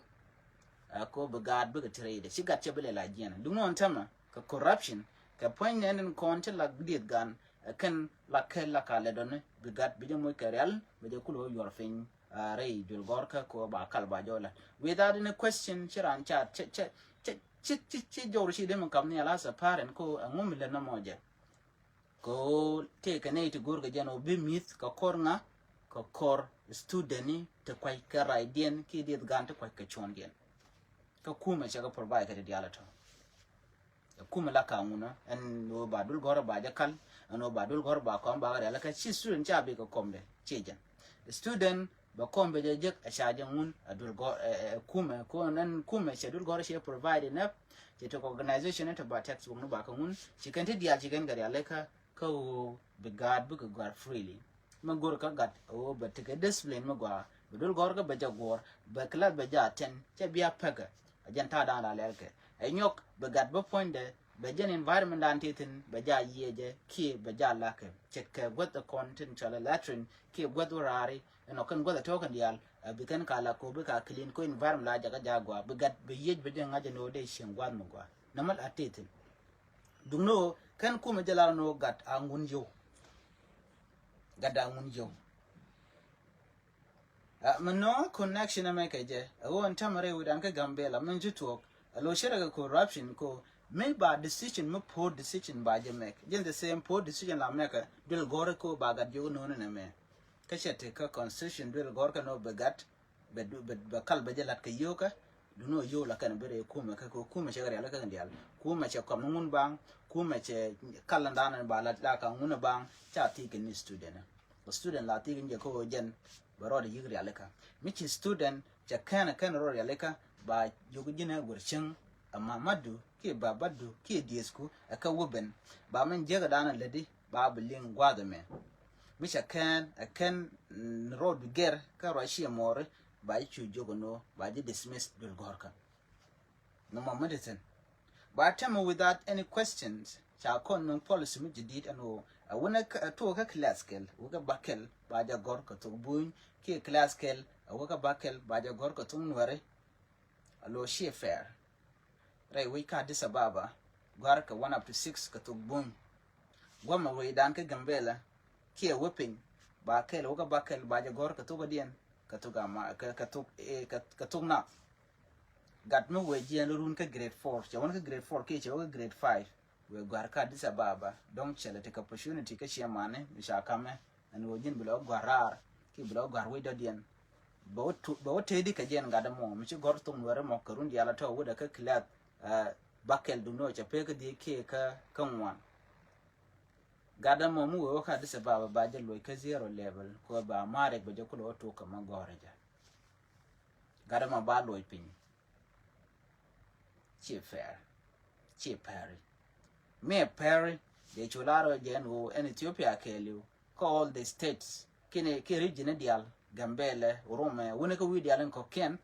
Ɛ kɛ ɣöö bi gaat bikɛ ti rɛydɛ, ci gat cɛ bi lɛ la jiɛn. Duŋni ɣän täämɛ kɛ corruption, kɛ puɔ̱ny nɛn in kɔn ci la dieth gan, ɛ kɛn la kɛl la ka lɛ dɔni, bi gat bi jɛ moc kɛ rial, bi jɛ kulɛ wä yuɔr piny. A rɛy duel gɔ̱rkä kɛ ɣöö ba kal ba jɛ wä la̱t. Without any question, ci raan ca, cɛ, cɛ, cɛ, ci, ci, ci jɔwri ci dee mi kap ni ala sɛ parent kɛ ɣöö ɛŋu mi lät nɔmɔ jɛ. Kɛ ɣöö tëëkɛ nɛy ti go̱o̱rkɛ jɛn ɣöö bi mi̱th kɛ kɔr ŋa, kɛ kɔr student ni ti kuac kɛ racdiɛn kiɛ dieth gan ti kuac kɛ cuɔ̱ndiɛn. Kä kumɛ cɛ kɛ provide kɛ ti diaal ɛ tɔ̱. Ɛ kumɛ la ka ŋunä, ɛn ɣöö ba duel gɔ̱rä ba jɛ kal, ɛn ɣöö ba duel gɔ̱rä ba kɔm ba kɛ rialikä, ci student ca bi kɛ kɔmdɛ, ciɛ jɛn. Student bɛ kɔm bɛ jɛ jek, ɛ ca jɛ ŋun, ɛ duel gɔ̱r, ɛ, ɛ, kumɛ, kɔn ɛn kumɛ cɛ duel gɔ̱rä cɛ provide enough, cɛ tekɛ organization ni ti ba textbook ni ba kɛ ŋun, ci kɛn ti diaal ci kɛn kɛ rialikä, kä ɣöö bi gaat bikɛ gɔ̱a̱r freely. Mi go̱r kä gat ɣöö bɛ tekɛ discipline mi gɔaa, bɛ duel gɔ̱rkä bɛ jɛ guɔ̱ɔ̱r, bɛ class bɛ jɛ attend, cɛ bia pekɛ. A jɛn ta̱a̱ da̱a̱n la lɛlkɛ. Ɛ nyɔk bɛ gat bä puɔ̱nydɛ, bɛ jɛn environment da̱a̱n ti thi̱n, bɛ jɛ a yiëë jɛ, kiɛ bɛ jɛ a la̱kɛ. Ce̱tkɛ guäth ɛ kɔn tin cɔl ɛ latrine, kiɛ guäth wä raari, ɛn ɔ kɛn guäth ɛ tɔ̱ɔ̱kɛn diaal, ɛ bi kɛn ka la ko̱o̱p bi ka clean, ko environment la jakä jaak gɔaa, bi gat, bi yiëc bɛ jɛ ŋa̱c ɛn ɣöö dee cieŋ gua̱a̱th mi gɔaa. Nɔmɔ la ti thi̱n. Duŋni ɣöö kɛn kumɛ jɛ lar ni ɣöö gat a ŋun yio̱w. Gat a ŋun yio̱w. Ɛ, mi nɔŋ connection ɛmɛ kɛ jɛ, ɛ ɣöö ɛn täämɛ rɛy wi̱dan kä Gambɛla min ci tuɔɔk, ɛ lo̱ cɛ rɛ kɛ corruption kɛ ɣöö mi ba decision, mi poor decision ba jɛ make. Jɛn the same poor decision la make, duel gɔ̱rä kɛ ɣöö ba gat jiök nööni nɛmɛ. Kä cɛ te kä constitution duel gɔ̱rkä ni ɣöö bɛ gat, bɛ du, bɛ, bɛ kal bɛ jɛ la̱t kɛ yio̱wkä, duŋni ɣöö yio̱w la kɛn bi rɛy kumɛ kä, kɛ kumɛ cɛ kɛ rialikä kɛn diaal. Kumɛ cɛ kɔm ni ŋun baŋ, kumɛ cɛ kal ni da̱a̱n ba la̱t la ka ŋun baŋ, ca thiec kɛ ni student. Student la thiec kɛ ni jɛ kä ɣöö jɛn bɛ rɔɔdɛ yi̱k rialikä. Mi ci student cɛ kɛn kɛn rɔɔdɛ rialikä, ba jiök ji̱n ɛ guer cieŋ, ɛ mamadu kiɛ babadu kiɛ diethku ɛ kä wä ben. Ba min jiäkä da̱a̱n lätdi, ba bi liŋ gua̱a̱th ɛmɛ. Mi cɛ kɛn, ɛ kɛn, mm, rɔɔdu gɛr kä ruac ciɛ mɔɔri, ba ji̱ cu jiök ɛn ɣöö ba ji̱ dismiss duel gɔ̱rkä. Nɔmɔ mi ti thi̱n. Ba täämɛ without any questions, ca kɔn nöŋ policy mi jadid ɛn ɣöö ɛ wunɛ kä, ɛ tuɔɔkä class kɛl, wekɛ bäkɛl ba jɛ gɔ̱r kɛ thok Buny, kiɛ class kɛl ɛ wekɛ bäkɛl ba jɛ gɔ̱r kɛ thok Nuɛri. A lo̱ ciɛ fair. Rɛy wec kä Addis Ababa, gɔ̱a̱rkɛ one up to six kɛ thok Buny. Guɔmɛ wecdan kä Gambɛla kiɛ wä piny, ba kɛl, wä kä ba kɛl, ba jɛ gɔ̱r kɛ thok adiɛn, kɛ thok ama, kɛ, kɛ thok, eh, kɛ, kɛ thok Naath. Gat mi wee jiɛn run kä grade four, cɛ wän kä grade four kiɛ cɛ wä kä grade five. Wee gɔ̱a̱r kä Addis Ababa, dɔ̱ŋ cɛ lɛ tekɛ opportunity kä ciɛ mani mi ca kamɛ, ɛn ɣöö ji̱n bi lɔ gɔ̱a̱r raar kiɛ bi lɔ gɔ̱a̱r wec dɔ̱diɛn. Bɛ wä tu, bɛ wä tëëdi kɛ jiɛn gat ɛmɔ mi ci gɔ̱r thok Nuɛri mɔ kɛ run diaal a tɔ̱ wä dɛ kä class, eh, bäkɛl duŋni ɣöö cɛ pek kä dhieec kiɛ kä, kä ŋuan. Gat ɛmɔ mi wee wä kä Addis Ababa ba jɛ luɔc kä zero level, kɛ ɣöö ba Amharic bɛ jɛ kulɛ wä tok kɛ ma gɔ̱rä jɛ. Gat ɛmɔ ba luɔc piny. Ciɛ fair. Ciɛ pɛri. Mi ɛ pɛri, dee cu lar ɣöö jɛ ɛn ɣöö ɛn Ethiopia kɛɛliw kä all the states, kiɛ, kiɛ region diaal, Gambɛlɛ, Oromɛ, wuni kä wi̱i̱ diaal in kɔ̱kiɛn,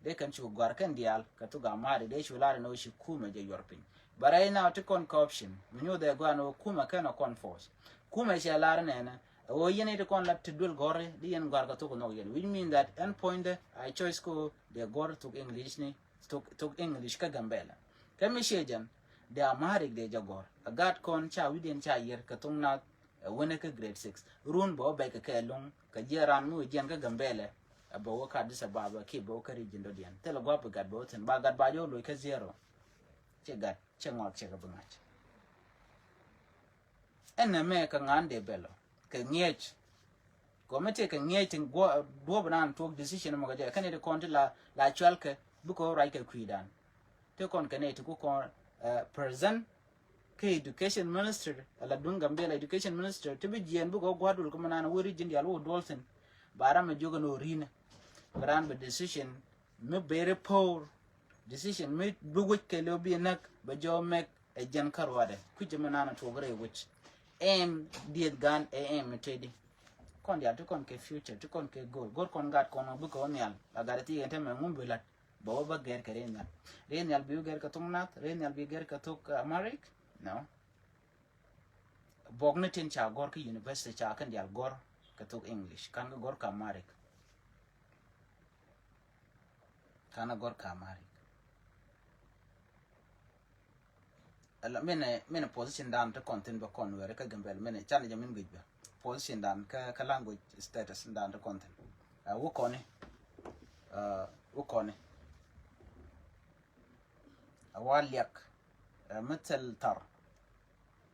dee kɛn cu gɔ̱a̱r kɛn diaal kɛ thok Amharic, dee cu lar ɛn ɣöö ci kumɛ jɛ yuɔr piny. But right now ti kɔn kä option mi nyuuth ɛ gɔaa ɛn ɣöö kumɛ kɛn ɛ kɔn force. Kumɛ cɛ lar ɛnɛnɛ ɛ ɣöö yɛn i̱ ti kɔn la ti duel gɔ̱ri di yɛn gɔ̱a̱r kɛ thok nhɔk yɛn, which mean that ɛn puɔ̱nydɛ a choice kä ɣöö dee gɔ̱r thok English ni, thok, thok English kä Gambɛlɛ. Kä mi ciɛ jɛn dee Amharic dee jɛ gɔ̱r. A gat kɔn ca wi̱diɛn ca yier kɛ thok Naath, ɛ wänɛ kä grade six. Run bɛ wä bɛc kɛ kɛ lo̱ŋ kɛ jiɛn ran mi wä jiɛn kä Gambɛlɛ. Ɛ bɛ wä kä Addis Ababa kiɛ bɛ wä kä region dɔ̱diɛn. Thilɛ gua̱a̱p bi gat bɛ wä thi̱n, ba gat ba jɛ wä loc kä zero. Ci gat ci ŋɔak cɛ kɛ bi ŋa̱c. Ɛn nɛmɛ kɛ ŋa̱n dee bɛl ɔ kɛ ŋiɛc. Kɛ mi tëë kɛ ŋiɛc tin duɔ̱ɔ̱p nan tuɔɔk decision mɔ kɛ jɛ kɛn iti kɔn ti la la cual kɛ bikɛ ɣöö ruac kɛ kui̱dan. Ti kɔn kɛ nɛy ti ku kɔn present kä education minister ala duŋ Gambia la education minister ti bi jiɛn bikɛ ɣöö gua̱a̱r dul kä mi nan weri ji̱n dial wä duɔl thin. Ba ram mi jiök ɛn ɣöö ri̱n bi ran bi decision mi beri poor, decision mi bi wec kɛ leo bi näk bɛ jɔw mɛk ɛ jɛn kä ruadɛ kui̱c jɛ mi nan tuɔɔk rɛy wec. Ɛm dieth gan ɛ ɛm mi tedi. Kɔn dial ti kɔn kɛ future ti kɔn kɛ goal goal kɔn gat kɔn ɔ bikɛ ɣöö nhial la gat ɛ ti yɛn te mɛ ŋum bi lat. Bɛ wä bä gɛr kɛ ri nhial ri nhial bi wä gɛr kɛ thok nath ri nhial bi gɛr kɛ thok Amharic. No. Bok ni tin ca gɔr kä university ca kɛn dial gɔr kɛ thok English kan kɛ gɔr kɛ Amharic. Kan kɛ gɔr kɛ Amharic. Ala minɛ minɛ position dan ti kɔn thin bɛ kɔn wɛrɛ kä Gambel minɛ can jɛ min guic bɛ position dan kä kä language status dan ti kɔn thin. Wä kɔni wä kɔni a wa liak mi thil thar.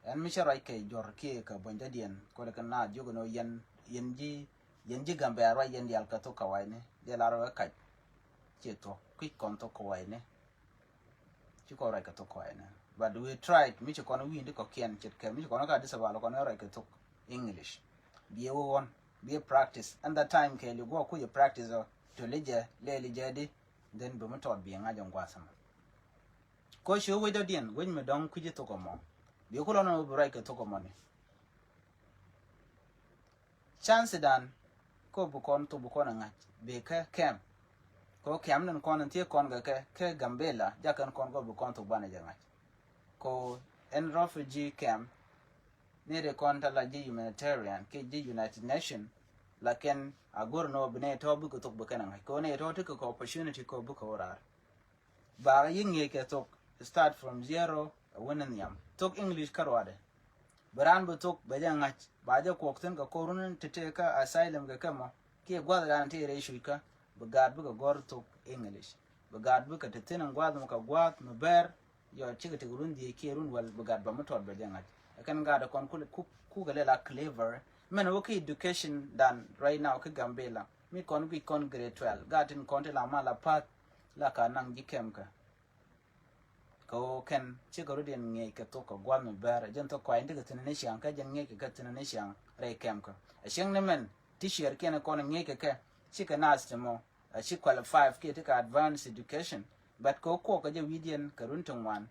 Ɛn mi cä ruac kɛ jɔr kiɛ kɛ buɔ̱ny dädiɛn kuɔdɛ kɛ na jiök ɛn ɣöö yɛn yɛn ji̱ yɛn ji̱ Gambɛl ruac yɛn diaal kɛ thok kɛ wa̱i̱ni diɛ lar wee kac. Ciɛ thuɔ̱k kui̱c kɔn thok kɛ wa̱i̱ni. Ci kɔn ruac kɛ thok kɛ wa̱i̱ni. But we tried mi ci kɔn wi̱i̱n di kɔ̱kiɛn ce̱tkɛ mi ci kɔn kä Addis Ababa kɔn ruac kɛ thok English. Biɛ wee ɣɔn biɛ practice and that time kɛ li guɔ kucɛ practice ɔ toli jɛ lɛɛli jɛ di. Then bi mi tɔt biɛ ŋa̱c ɛn gua̱a̱th ɛmɔ. Ko ci wec dɔ̱diɛn wec mi dɔ̱ŋ kui̱ci thok ɛmɔ. Bi kulɔn ɛmɔ bi ruac kɛ thok ɛmɔ ni. Chance dan ko bi kɔn thok bi kɔn ɛ ŋa̱c bi kä camp. Ko camp ni kɔn thiek kɔn kɛ kɛ kɛ Gambela jakɛn kɔn ko bi kɔn thok banɛ jɛ ŋa̱c. Ko ɛn refugee camp ni ri kɔn ta la ji̱ humanitarian kɛ ji̱ United Nation. Lakin a go̱r ni wä bi ni tɔ̱ bikɛ thok bi kɛn ɛ ŋa̱c ko ni tɔ̱ ti kɛ kɛ opportunity ko bikɛ wä raar. Ba yi ŋi̱i̱c kɛ thok start from zero ɛ wä ni nhiam thok English kä ruadɛ. Bi raan bi thok bɛ jɛ ŋa̱c ba jɛ kuɔk thi̱n kɛ korun ti tëë kä asylum kɛ kɛ mɔ kiɛ gua̱th raan ti rɛy cuc kä bi gaat bikɛ gɔ̱r thok English. Bi gaat bikɛ ti thi̱n in gua̱th mi kɛ gua̱th mi bɛr yɔ cikɛ ti run dhiec kiɛ run wäl bi gaat ba mi tɔt bɛ jɛ ŋa̱c. Ɛ kɛn gaat ɛ kɔn kukɛ lɛ la clever mɛn wä kä education dan right now kä Gambela. Mi kɔn guic kɔn grade twelve gaat tin kɔn ti la mal a path la ka naŋ ji̱ kɛm kä. Kɛ ɣöö kɛn cikɛ rut yɛn ŋi̱eec kɛ thok kɛ gua̱th mi bɛr jɛn thok kɔac in ti kɛ thi̱n ni ciaŋ kä jɛn ŋi̱eec kɛ kɛ thi̱n ni ciaŋ rɛy kɛm kä. A cieŋ ni mɛn ti ciɛɛr kiɛn kɔn ŋi̱eec kɛ kɛ cikɛ naath ti mɔ a ci qualify kiɛ ti kɛ advance education. But kɛ ɣöö kuɔk kɛ jɛ wi̱i̱diɛn kɛ run ti ŋuan.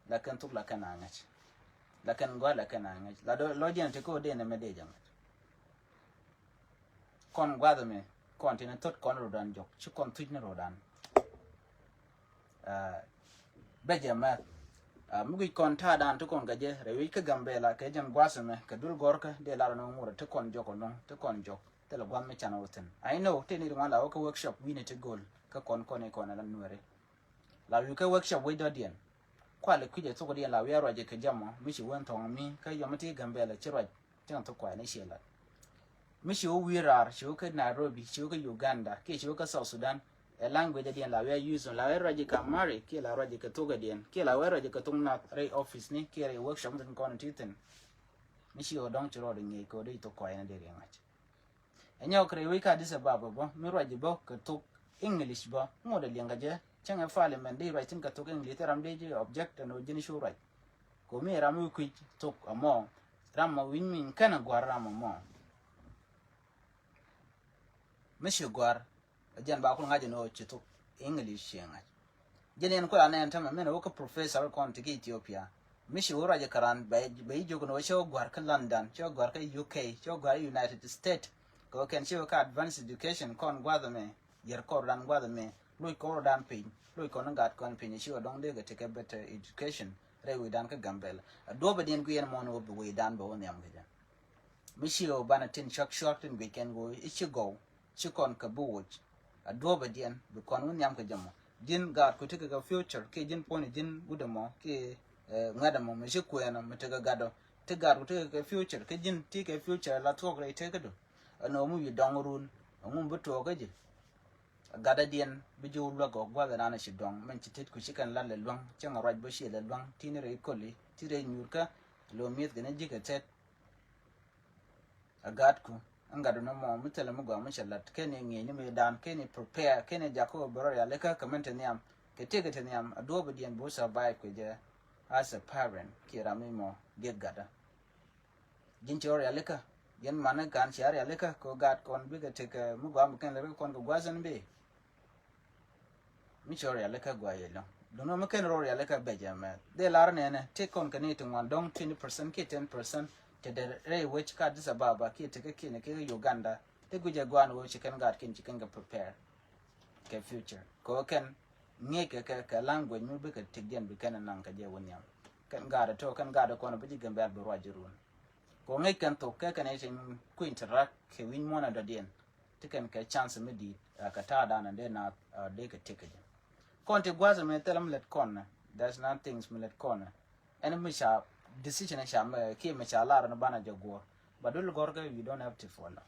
La kɛn thok la kɛn a ŋäc. La kɛn gɔ̱a̱r la kɛn a ŋäc la lɔ jiɛn ti kɛ ɣöö dee nɛmɛ dee jɛ ŋäc. Kɔn gua̱th ɛmɛ kɔn tin thot kɔn rodan jɔk ci kɔn thuc ni rodan. Bɛ jɛ mɛth mi guic kɔn ta̱a̱ dan ti kɔn kɛ jɛ rɛ wi̱c kä Gambela kɛ jɛn gua̱th ɛmɛ kɛ dul gɔrkä dee lar ni ŋurɛ ti kɔn jɔk ɔlɔŋ ti kɔn jɔk thilɛ gua̱th mi can wä thi̱n. I know tëë ni ri ŋuan la wä kä workshop wi̱ni ti go̱l kä kɔn kɔn i̱ kɔn ɛla nuɛri. La wi̱i̱ kä workshop wec dɔ̱diɛn. Kualɛ kui̱c ɛ thok diɛn la wi̱i̱ a ruacɛ kɛ jam ɔ mi ci wen thɔŋ mi kä yɔm ti Gambela ci ruac. Cäŋ thok kuay ni ciɛ lat. Mi ci wä wi̱i̱ raar ci wä kä Nairobi ci wä kä Uganda kiɛ ci wä kä South Sudan. Ɛ language diɛn la wi̱i̱ a use la wi̱i̱ a ruacɛ kɛ Amharic kiɛ la ruacɛ kɛ thok diɛn kiɛ la wi̱i̱ a ruacɛ kɛ thok nath rɛy office ni kiɛ rɛy workshop ni tin kɔn ti thi̱n. Mi ci wä dɔ̱ŋ ci rɔɔd ŋi̱eec kɛ wä dee thok kuay ni dee riɛŋac. Ɛ nyɔk rɛy wec kä Addis Ababa bä mi ruac bä kɛ thok English bä ŋot ɛ liɛŋ kɛ jɛ. Cäŋ ɛ parliament di ruac thi̱n kɛ thok English thil ram di ji̱ object ɛn ɣöö ji̱n cu ruac. Kɛ mi ram mi kui̱c thok ɛmɔ ram mɔ wi̱ny mi kɛn ɛ gua̱r ram ɛmɔ. Mi ci gua̱r. Jɛn ba kul ŋa̱c ɛn ɣöö ci thok English ci ŋa̱c. Jɛn yɛn kula nɛn tämɛ min wä kä professor kɔn ti ki Ethiopia. Mi ci wä ruac ɛ käran bɛ yi jiök ɛn ɣöö cɛ wä gua̱r kä London, cɛ wä gua̱r kä U K, cɛ wä gua̱r kä United States. Kɛ wä kɛn cɛ wä kä advanced education kɔn gua̱th ɛmɛ, yɛr kɔr dan gua̱th ɛmɛ, loc kɔr dan piny, loc kɔn gat kɔn piny, ci wä dɔŋ dee kɛ ti kɛ better education rɛy wi̱i̱ dan kä Gambela. A duɔpɛ diɛn guiɛn mɔn wä bi wi̱i̱ dan bɛ wä nhiam kɛ jɛ. Mi ci wä banɛ tin cɔk cɔk tin guic kɛn wä i̱ ci gɔw. Ci kɔn kɛ bi woc a duɔ̱ɔ̱p a diɛn bi kɔn wä nhiam kɛ jɛ mɔ. Ji̱n gaat ku tekɛ kɛ future kiɛ ji̱n puɔ̱ny ji̱n wut ɛmɔ kiɛ ŋuɛ̈t ɛmɔ mi ci kuɛɛn ɔ mi tekɛ gat ɔ. Ti gaat ku tekɛ kɛ future kä ji̱n ti kɛ future la thuɔ̱k rɛy tekädu. Ɛn ɣöö mi wi̱i̱ dɔŋ run ɛŋu mi bi tuɔɔk kä ji̱. Gat a diɛn bi ji̱ wä luäk ɔ gua̱th ɛnan ɛ ci dɔŋ mɛn ci tet ku ci kɛn lat lɛ luäŋ cäŋ a ruac bä ciɛ lɛ luäŋ ti ni rɛy koli ti rɛy nyuurkä. Lo̱ mi̱eth kɛn ji̱ kɛ tɛt. a gaatku. Ɛn gatdu ni mɔ mi thilɛ mi gɔaa mi cɛ lat kɛn i̱ ŋi̱i̱c ni mëëdan kɛn i̱ prepare kɛn i̱ jakä wä bɛ rɔ rialikä kɛ min te nhiam kɛ tiek i̱ te nhiam a duɔ̱ɔ̱p i̱ diɛn bi wä survive kɛ jɛ. As a parent kiɛ ram mi mɔ diet gatdä. Ji̱n ci rɔ rialikä ji̱n mani ga̱a̱n cia rialikä kɛ wä gaat kɔn bikɛ tekɛ mi gɔaa mi kɛn lɛ ri kɔn kɛ gua̱a̱th ɛn bi. Mi ci rɔ rialikä gua yɛ lɔ̱ŋ duŋ mi ken rɔ rialikä bɛ jɛ mɛ dee lar nɛnɛ ti kɔn kɛ ni ti ŋuan dɔŋ twenty percent kiɛ ten percent. Te dee rɛy wec ka Addis Ababa kiɛ tekɛ kiɛ ni kiɛ Uganda ti guic ɛ guan wec ci kɛn gaat kiɛ ci kɛn kɛ prepare kɛ future kɛ wä kɛn ŋi̱i̱c kɛ kɛ kɛ language mi bikɛ tikdiɛn bi kɛn naŋ kɛ jɛ wä nhiam. Kɛn gaat ɛ tɔ kɛn gaat ɛ kɔn bi ji̱ Gambɛl bi ruac ji̱ run. Kɛ wä ŋi̱i̱c kɛn thok kɛ kɛn ɛ ci kui̱ny te rak kɛ wi̱ny muɔ̱n ɛ dɔ̱diɛn. Ti kɛn kɛ chance mi di̱i̱t ɛ kɛ ta̱a̱ dan ɛn dee naath ɛ dee kɛ tiek kɛ jɛ. Kɔn ti gua̱a̱th ɛmɛ thilɛ mi lät kɔn nɛ. There's nothing mi lät kɔn nɛ. Ɛn mi ca decision ɛ ca mɛ kiɛ mi ca lar ɛn banɛ jɛ guɔ̱ɔ̱r. Ba dul gɔ̱r kɛ you don't have to follow.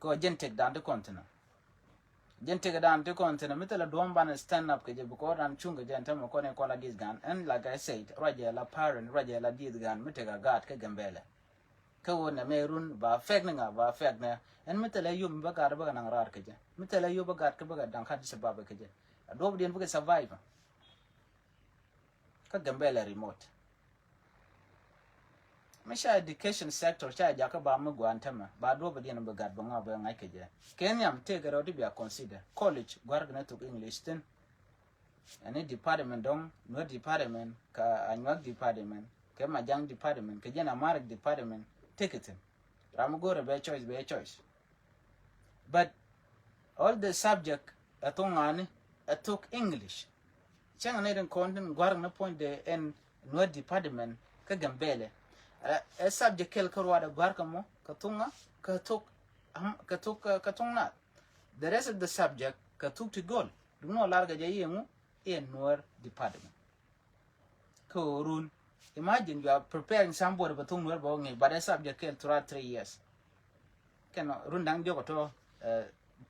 Kɛ wä jɛn tiek dan ti kɔn thinɛ. Jɛn tiek dan ti kɔn thinɛ mi thilɛ duɔ̱ɔ̱m banɛ stand up kɛ jɛ bi kɔn dan cuŋ kɛ jɛ ɛn tämɛ kɔn in kɔn la dieth gan ɛn like I said ruacɛ la parent ruacɛ la dieth gan mi tiek a gaat kä Gambɛlɛ. Kä wä nɛ mɛ run ba fɛk ni ŋa ba fɛk nɛ. Ɛn mi thilɛ yop mi bä gat bä kɛ naŋ raar kɛ jɛ mi thilɛ yop bä gat kä bä kɛ daŋ kat sabab kɛ jɛ. A duɔp diɛn bä kɛ survive. Kä Gambɛlɛ remote. Mi ca education sector ca jakä ba mi guan tämɛ ba duɔp diɛn bä gat bä ŋa bä ŋa̱c kɛ jɛ. Kɛ nhiam tëëkɛ rɛw ti bia consider college gua̱rkɛ ni thok English thin. Ɛn ni department dɔŋ nuer department kɛ anyuak department kɛ majaŋ department kɛ jɛn amarik department. Tekɛ thin ram mi go̱o̱rɛ bɛ choice bɛ choice. But all the subject ɛ thok ŋa̱ni ɛ thok English. Cäŋ ni rin kɔn tin gua̱rk ni puɔ̱nydɛ ɛn nuer department kä Gambɛlɛ. Ɛ subject kɛl kä ruaadɛ gua̱rkɛ mɔ kä thok ŋa kä thok kä thok kä thok naath. The rest of the subject kɛ thuk ti go̱l. Duŋni ɔ lar kɛ jɛ i̱ ɛŋu i̱ ɛ nuer department. Kä ɣöö run imagine you are preparing somebody bɛ thuk nuer bɛ wä ŋi̱i̱c but ɛ subject kɛl throughout three years. Kɛn run da̱ŋ diɔk ɔ tɔ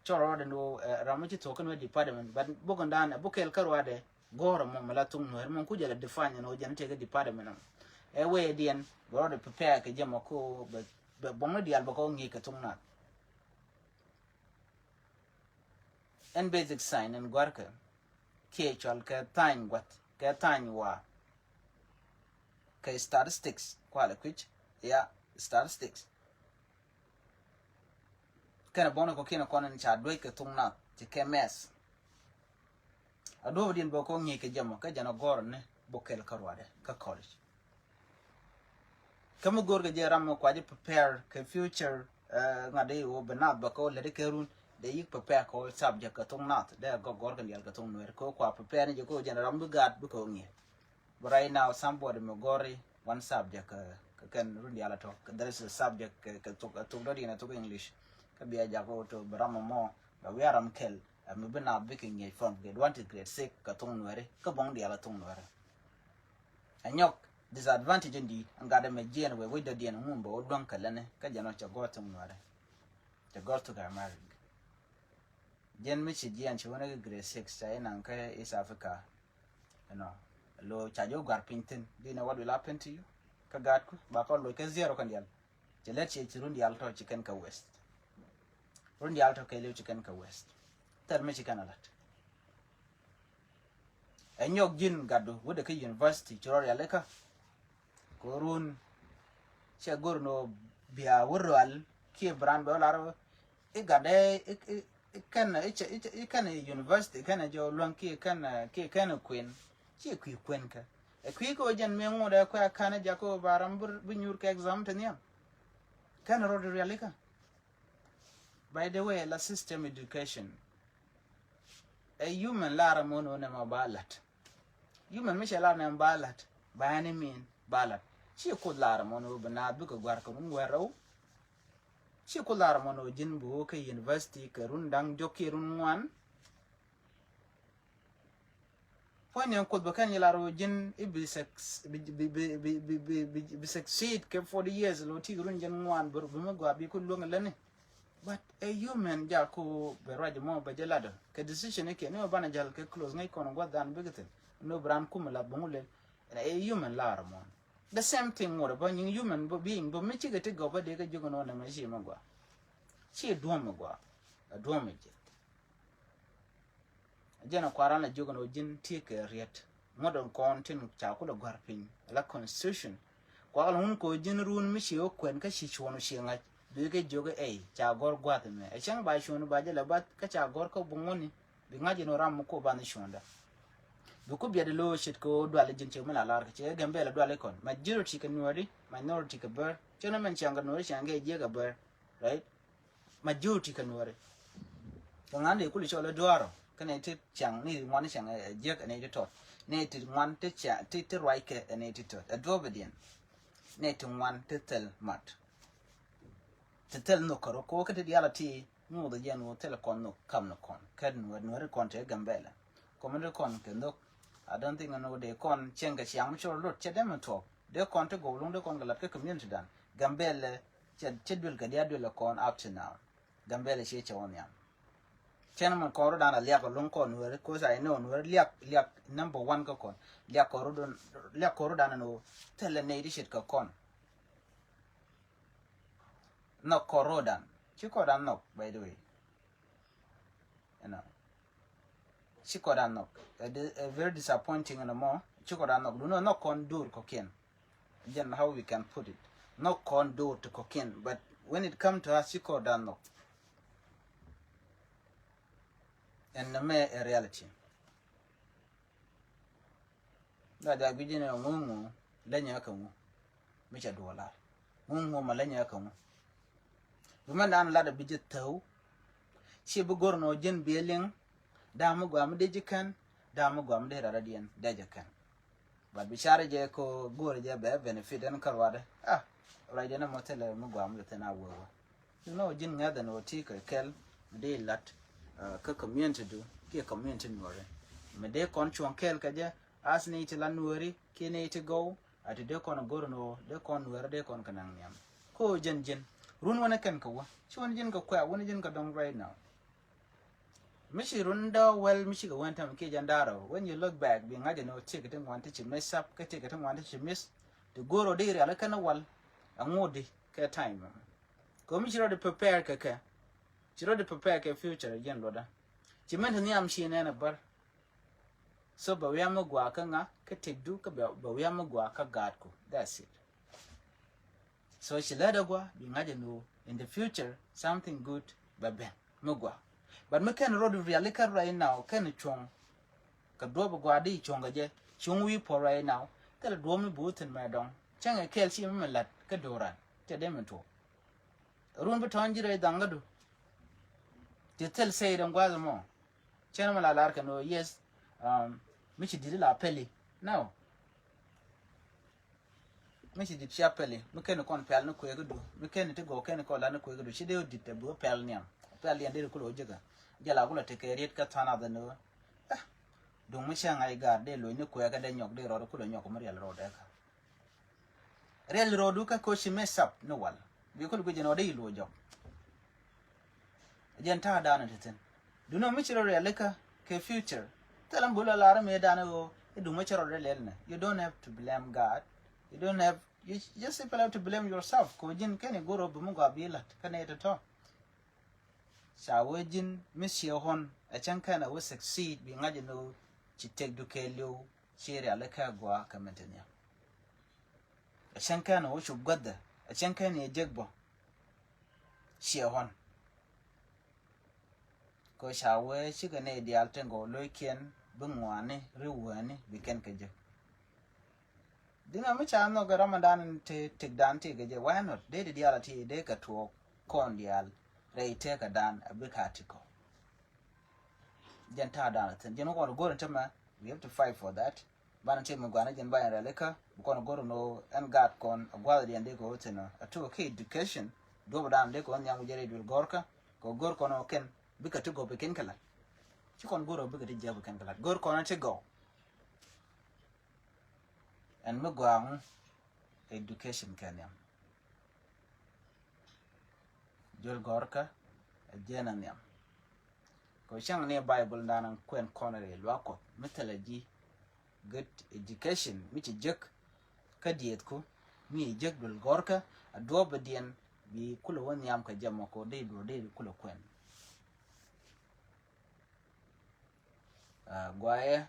cɔr rɔɔdɛ ni ɣöö ram mi ci thuɔk kä nuer department but buk in dan ɛ buk kɛl kä ruaadɛ. Go̱o̱r ɛmɔ mi la thuk nuer mɔ ku jɛ la define ɛn ɣöö jɛn tëë kä department ɛmɔ. Ɛ wee diɛn bɛ rɔɔdɛ prepare kɛ jɛ mɔ ko bɛ buɔ̱ŋni diaal bɛ kɔ ŋi̱i̱c kɛ thuk naath. Ɛn basic science ɛn gua̱rkɛ kiɛ cɔal kɛ tha̱a̱ny gua̱th kɛ tha̱a̱ny waa. Kɛ statistics kualɛ kui̱c ya statistics. Kɛnɛ bɔnɛ kɔ kiɛnɛ kɔn ɛn ca duec kɛ thuk nath ci kɛ mɛth. A duɔ̱p diɛn bä kɔ ŋi̱i̱c kɛ jɛ mɔ kä jɛn a gɔr ni bä kɛl kä ruadɛ kä college. Kä mi go̱o̱r kɛ jɛ ram mi kuac prepare kɛ future. Ŋa̱t dee wä bi nath bä kɛ wä lät kɛ run dee yik prepare kɛ wä subject kɛ thok nath dee gɔr gɔr kɛ lial kɛ thok nuer kɛ wä kua prepare ni jɛ kɛ wä jɛn ram bi gaat bi kɛ wä ŋi̱i̱c. But right now somebody mi gɔri one subject kɛ kɛn run dial a tɔ kɛ there is a subject kɛ thok dɔ̱diɛn a thok English. Kä bia jak wä to bi ram mɔ bɛ wiaram kɛl. Ɛ mi bi naath bikɛ ŋi̱eec from grade one to grade six kɛ thok nuɛri kä buɔ̱ŋ diaal ɛ thok nuɛri. Ɛ nyɔk disadvantage in di̱i̱t ɛn gat ɛmɛ jiɛɛn wee wec dɔ̱diɛn ŋun bɛ wä luäŋ kɛ lätni kä jɛn ɔ cɛ gɔ̱r thok nuɛri. Cɛ gɔ̱r thok Amɛrik. Jiɛn mi ci jiɛɛn ci wä ni kɛ grade six ca inaŋ kä East Africa. Ɛnɔ lo ca jɛ wä gua̱r piny thi̱n. Di̱n ɛ what will happen to you? Kä gaatku ba kɔn loc kä zero kɛn diaal. Cɛ lät ciɛ ci run diaal tɔ ci kɛn kɛ west. Run diaal tɔ kɛɛliw ci kɛn kɛ west. Thil mi ci kɛn a lat. Ɛ nyɔk ji̱n gatdu wut ɛ kä university ci rɔ rialikä. Kɛ run cɛ go̱r ni wä bia wä rual kiɛ bran bɛ wä lar wä i̱ gatdɛ i̱ kɛn i̱ kɛn university kɛn jɛ wä luäŋ kiɛ kɛn kiɛ kɛn kuën. Ciɛ kui̱ kuën kä ɛ kui̱ kɛ wä jɛn mi ŋut ɛ kuɛ a ka̱n ɛ jakä wä ba ram bi nyuur kɛ exam te nhiam. Kɛn rɔ di rialikä. By the way la system education ɛ human lar mɔ ni wä nɛ ma ba lat. Human mi cɛ lar nɛ ma ba lat ba ni min ba lat. Ciɛ kuth lar mɔ ni wä bi naath bikɛ gua̱r kɛ run wɛr rɛw. Ciɛ kuth lar mɔ ni wä ji̱n bi wä kɛ university kɛ run da̱ŋ jɔk kiɛ run ŋuan. Puɔ̱ny ni kuth bɛ kɛn yi lar wä ji̱n i̱ bi succeed kɛ forty years lo ti run ji̱n ŋuan bi mi gɔaa bi ku luäŋ lätni. But ɛ human jaku bɛ ruac mɔ bɛ jɛ ladɔ kɛ decision ikiɛ ni wä banɛ jal kɛ close ŋäc kɔn gua̱th dan bikɛ thi̱n. Ni wä bi ran kum lat buŋ lel. Ɛ human lar mɔ. The same thing ŋot bä nyiŋ human being bä mi cikɛ ti gɔp bä dee kä jiök ni wä nɛ mɛ ci mɛ gua. Ci duɔ̱m mɛ gua. A duɔ̱m mɛ ji̱. Jɛn a kuaran la jiök ni wä ji̱n ti kɛ riet. Ŋot in kɔn tin ca kulɛ gua̱r piny la constitution. Kuak la ŋun ko ji̱n run mi ci wä kuɛn kä ci cuɔn wä ci ŋa̱c. Bi kɛ jiök ɛ ca gɔr gua̱th mɛ ɛ cäŋ ba cuɔn ba jɛ la bath kä ca gɔr kä buŋ wä ni. Bi ŋa̱c in wä ram mi ko ba ni cuɔn da. Bi ku biɛt lo̱o̱ ce̱tkɛ ɣöö dual ji̱n cɛ mi la lar kɛ cɛ Gambɛla dual ikɔn. Majority kɛ Nuɛri, minority kɛ Bär. Cɛ ni mɛn ciaŋ kɛ Nuɛri ciaŋ kɛ jiɛ kɛ Bär. Right? Majority kɛ Nuɛri. Kɛ ŋa̱n dee kuli cɔl i̱ duaarɔ. Kɛ nɛy ti ciaŋ ni ŋuan ciaŋ ɛ jiɛk ɛ nɛy ti tɔt. Nɛy ti ŋuan ti ciaŋ ti ti ruac kɛ ɛ nɛy ti tɔt. Ɛ duɔ̱ɔ̱p idiɛn. Nɛy ti ŋuan ti thil mat. Ti thil nhök kɛ rɔ ko̱o̱k kä ti diaal a ti. Ŋuuth jɛn ɣöö thilɛ kɔn nhök kam ni kɔn kɛt Nuɛr, Nuɛri kɔn te Gambɛla. Kɔmiti kɔn kɛ nhök. I don't think ni ɣöö dee kɔn cieŋ kɛ ciaŋ mi cor lot cɛ dee mi thuɔk. Dee kɔn ti gɔw luŋ dee kɔn kɛ lat kä community dan. Gambɛla cɛ, cɛ duel kɛ diaal duel kɔn up to now. Gambɛla ciɛ cɛ wä nhiam. Cɛn min kɔn rodan a liak luŋ kɔn Nuɛri, 'cause I know Nuɛri liak, liak number one kä kɔn. Liak kɔn rodan, liak kɔn rodan ni ɣöö thilɛ nɛy ti ce̱tkɛ kɔn. Nhɔk kɔn rodan. Ci kɔn dan nhɔk, by the way. You know. Ci kɔn dan nhɔk. A di-, a very disappointing in a mɔ. Ci kɔn dan nhɔk. Duno nhɔk kɔn dur kɔkiɛn. Jɛn how we can put it. Nhɔk kɔn dur ti kɔkiɛn. But when it come to us, ci kɔn dan nhɔk. And nɛ mɛ a reality. La diak bi ji̱n ɛ ŋuŋ ŋuŋ leny ɛ kɛ ŋuŋ. Mi cɛ duɔl lar ŋuŋ ŋuŋ ma leny ɛ kɛ ŋuŋ. Bi mɛn dan lat bi ji̱ thäw. Ci bi go̱r nɔ ji̱n bi liŋ. Da̱a̱ mi gɔaa mi dee ji̱ kɛn. Da̱a̱ mi gɔaa mi dee rat radiɛn dee jɛ kɛn. But bi carɛ jɛ ko go̱r jɛ bɛ benefit ɛn kärɔadɛ. Ah, right ɛn ɛmɔ thilɛ mi gɔaa mi dee thin a wee wee. You know, ji̱n ŋäth ɛn ɣöö ti kɛ kɛl mi dee lat, uh, kä community du kiɛ community Nuɔri. Mi dee kɔn cuɔ̱ŋ kɛl kɛ jɛ as ni ti la Nuɔri kiɛ ni ti gɔw a ti dee kɔn go̱r ni ɣöö dee kɔn Nuɔri dee kɔn kɛ naŋ nhiam. Ko jɛn ji̱n run wänɛ kɛn kɛ wä ci wän ji̱n kɛ kuɛ wän ji̱n kɛ dɔŋ right now. Mi ci run dɔ̱ wäl mi ci kɛ wän tɛm kiɛ jɛn da̱rä when you look back bi ŋa̱c ɛn ɣöö ti kɛ ti ŋuan ti ci mess up kä ti kɛ ti ŋuan ti ci miss. Ti go̱r ɣöö dee rial kɛn wal a ŋut di kɛ time. Kɛ mi ci rɔ di prepare kɛ kɛ. Ci rɔ di prepare kɛ future jɛn luɔtdä. Ci mɛn ti nhiam ci nɛn a bär. So bɛ wiam mi gua kä ŋa kä tëkdu kä bɛ, bɛ wiam mi gua kä gaatku. That's it. So ci lät a gua bi ŋa̱c a nu in the future something good bɛ ben mi gua. But mi kɛn rɔ di riali kä right now kɛn cuɔ̱ŋ. Kɛ duɔp a gua di cuɔ̱ŋ kɛ jɛ cuɔ̱ŋ wi̱i̱ puɔ̱r right now. Thilɛ duɔp mi bi wä thin mɛ dɔŋ. Cäŋ ɛ kɛɛl ci mi mi lat kä do̱ran. Cɛ dee mi tuɔk. Run bi tɔ̱ɔ̱n ji̱ rɛy dhaŋ kädu. Ti thil sɛy dee gua̱a̱th mɔ. Cɛn mɛ la lar kɛn ɣöö yes. Um, mi ci di̱t la pɛli. No. Mi ci di̱t cia pɛli mi kɛn kɔn pɛl ni kueekädu mi kɛn ti gɔw kɛn kɔn la ni kueekädu ci dee ɣöö di̱t ɛ bi ɣöö pɛl niam. Pɛl yɛn dee ri kulɛ ɣöö jikä. Jɛ la kulɛ tekɛ riet kä tha̱a̱n a dhɛ ni ɣöö. Ah, duŋ mi cäŋ a i̱ gaar dee lo̱c ni kueekä dee nyɔk dee rɔɔd kulɛ nyɔk mi riɛl rɔɔd dee kä. Riɛl rɔɔdu kä koci mess up ni wal. Bi kul guic jɛn ɔ dee iluɔ jɔk. Jɛn ta̱a̱ daanɔ ti thin. Duno mi ci rɔ riɛlikä kɛ future. Thilɛ mi bul a lar mi daanɔ ɣöö i̱ duŋ mi ci rɔ riɛl nɛ. You don't have to blame God. You don't have, you just simply have to blame yourself. Ko ji̱n kɛn i̱ go̱r ɔ bi mi gɔaa bi lat kä nɛ tɔ̱tɔ̱. Ca wee ji̱n mi ciɛ ɣɔn ɛ cäŋ kɛn ɛ wee succeed bi ŋa̱c ɛn ɣöö ci tëkdu kɛɛliw ci rialikä ɛ gɔaa kɛ mɛn te nhiam. Ɛ cäŋ kɛn ɛ wee cu guäthɛ ɛ cäŋ kɛn ɛ jek bä. Ciɛ ɣɔn kɛ ca wee cikɛ nɛy diaal tin gɔw lo̱ckiɛn bi ŋuani ri wäni bi kɛn kɛ jek. Diŋɛ mi ca nhɔk kɛ Ramadan ti tikdan ti kɛ jɛ, why not? Dee ti diaal a ti dee kɛ tuɔɔk kɔn diaal rɛy tëkädan a bi ka ti kɔ. Jɛn ta̱a̱ dan a thin jɛn kɔn go̱r in tämɛ, we have to fight for that. Banɛ ti mi gua̱n jɛn ba in rɛl ikä bi kɔn go̱r in ɣöö ɛn gaat kɔn a gua̱th diɛn dee kɛ ɣöö thin a tuk a kɛ education. Duɔp dan dee kɛ ɣöö nhiam wi̱c jɛ rɛy duël gɔ̱rkä kɛ go̱r kɔn ɣöö kɛn bikɛ ti gɔp ikin kɛ lat. Ci kɔn go̱r ɣöö bikɛ ti jiäk ikin kɛ lat go̱r kɔn ti gɔw. Ɛn mi gɔaa ŋu education kɛ nhiam. Jol gɔ̱rkä ɛ jɛn ɛ nhiam. Kɛ cäŋ ni Bible dan kuɛn kɔn rɛy luaak Kuɔth mi thilɛ ji̱ good education mi ci jek. kä dieth ku mi jek duel gɔrkä a duɔp bi diɛn bi kulɛ wä nhiam kɛ jɛ mɔ ko dee duɔr dee kulɛ kuɛn. Guayɛ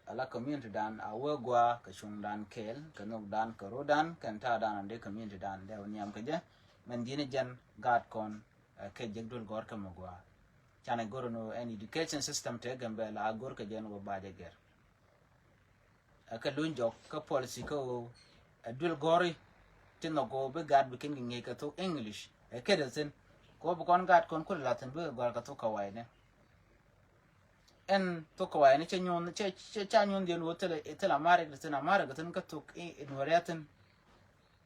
ala community dan a wee gua kɛ cuŋ dan kɛɛl kɛ nhok dan kɛ ro dan kɛn ta̱a̱ dan a dee community dan dee wä nhiam kɛ jɛ. Mɛn di̱n jɛn gaat kɔn kɛ jek duel gɔrkä mɛ gua. Canɛ gor ni wä ɛn education system te Gambɛla a gor kɛ jɛn wä ba jɛ gɛr. Ɛ kɛ luny jɔk kä policy kä ɣöö ɛ duel gɔri ti nhɔk ɣöö bi gaat bi kin kɛ ŋi̱i̱c kɛ thok English ɛ ket ɛ thi̱n. Kɛ ɣöö bi kɔn gaat kɔn kulɛ la̱th thi̱n bikɛ gɔ̱a̱r kɛ thok Kawayni. Ɛn thok Kawayni cɛ nyuɔ̱n cɛ cɛ ca nyuɔ̱n dhiɛn ɣöö thilɛ thilɛ Amharic ti thi̱n Amharic ti thi̱n kä thok Nuɛri a thi̱n.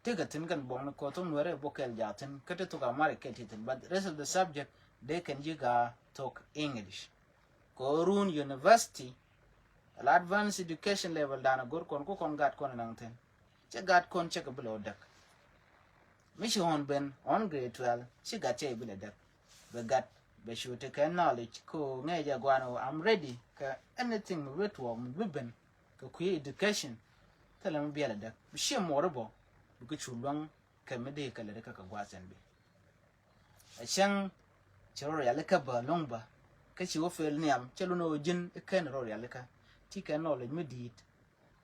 Tekɛ thi̱n kɛn buɔ̱ŋni kɛ ɣöö thok Nuɛri ɛ bok kɛɛl jaathin kä ti thok Amharic kɛɛl ti thi̱n but rest of the subject dee kɛn ji̱ gaa thok English. Kɛ ɣöö run university ala advanced education level dan a go̱r kɔn ku kɔn gat kɔn naŋ thi̱n. Cɛ gat kɔn cɛ kɛ bi lɛ wä däk. Mi ci ɣɔn ben ɣɔn grade twelve ci gat cɛ bi lɛ däk. Bɛ gat bɛ cu tekɛ knowledge ko ŋäcɛ guan ɣöö I'm ready kɛ anything mi bi tuɔɔk mi bi ben kɛ kui̱ education. Thilɛ mi biɛl a däk bi ciɛ muɔri bɔ bi ki cu luäŋ kɛ mi dee kɛ lɛ ri kä kɛ gua̱a̱th ɛn bi. Ɛ cäŋ ci rɔ rialikä bä lo̱ŋ bä kä ci wä fel nhiam cä lun ɣöö ji̱n i̱ ken rɔ rialikä. Ti kɛ knowledge mi di̱i̱t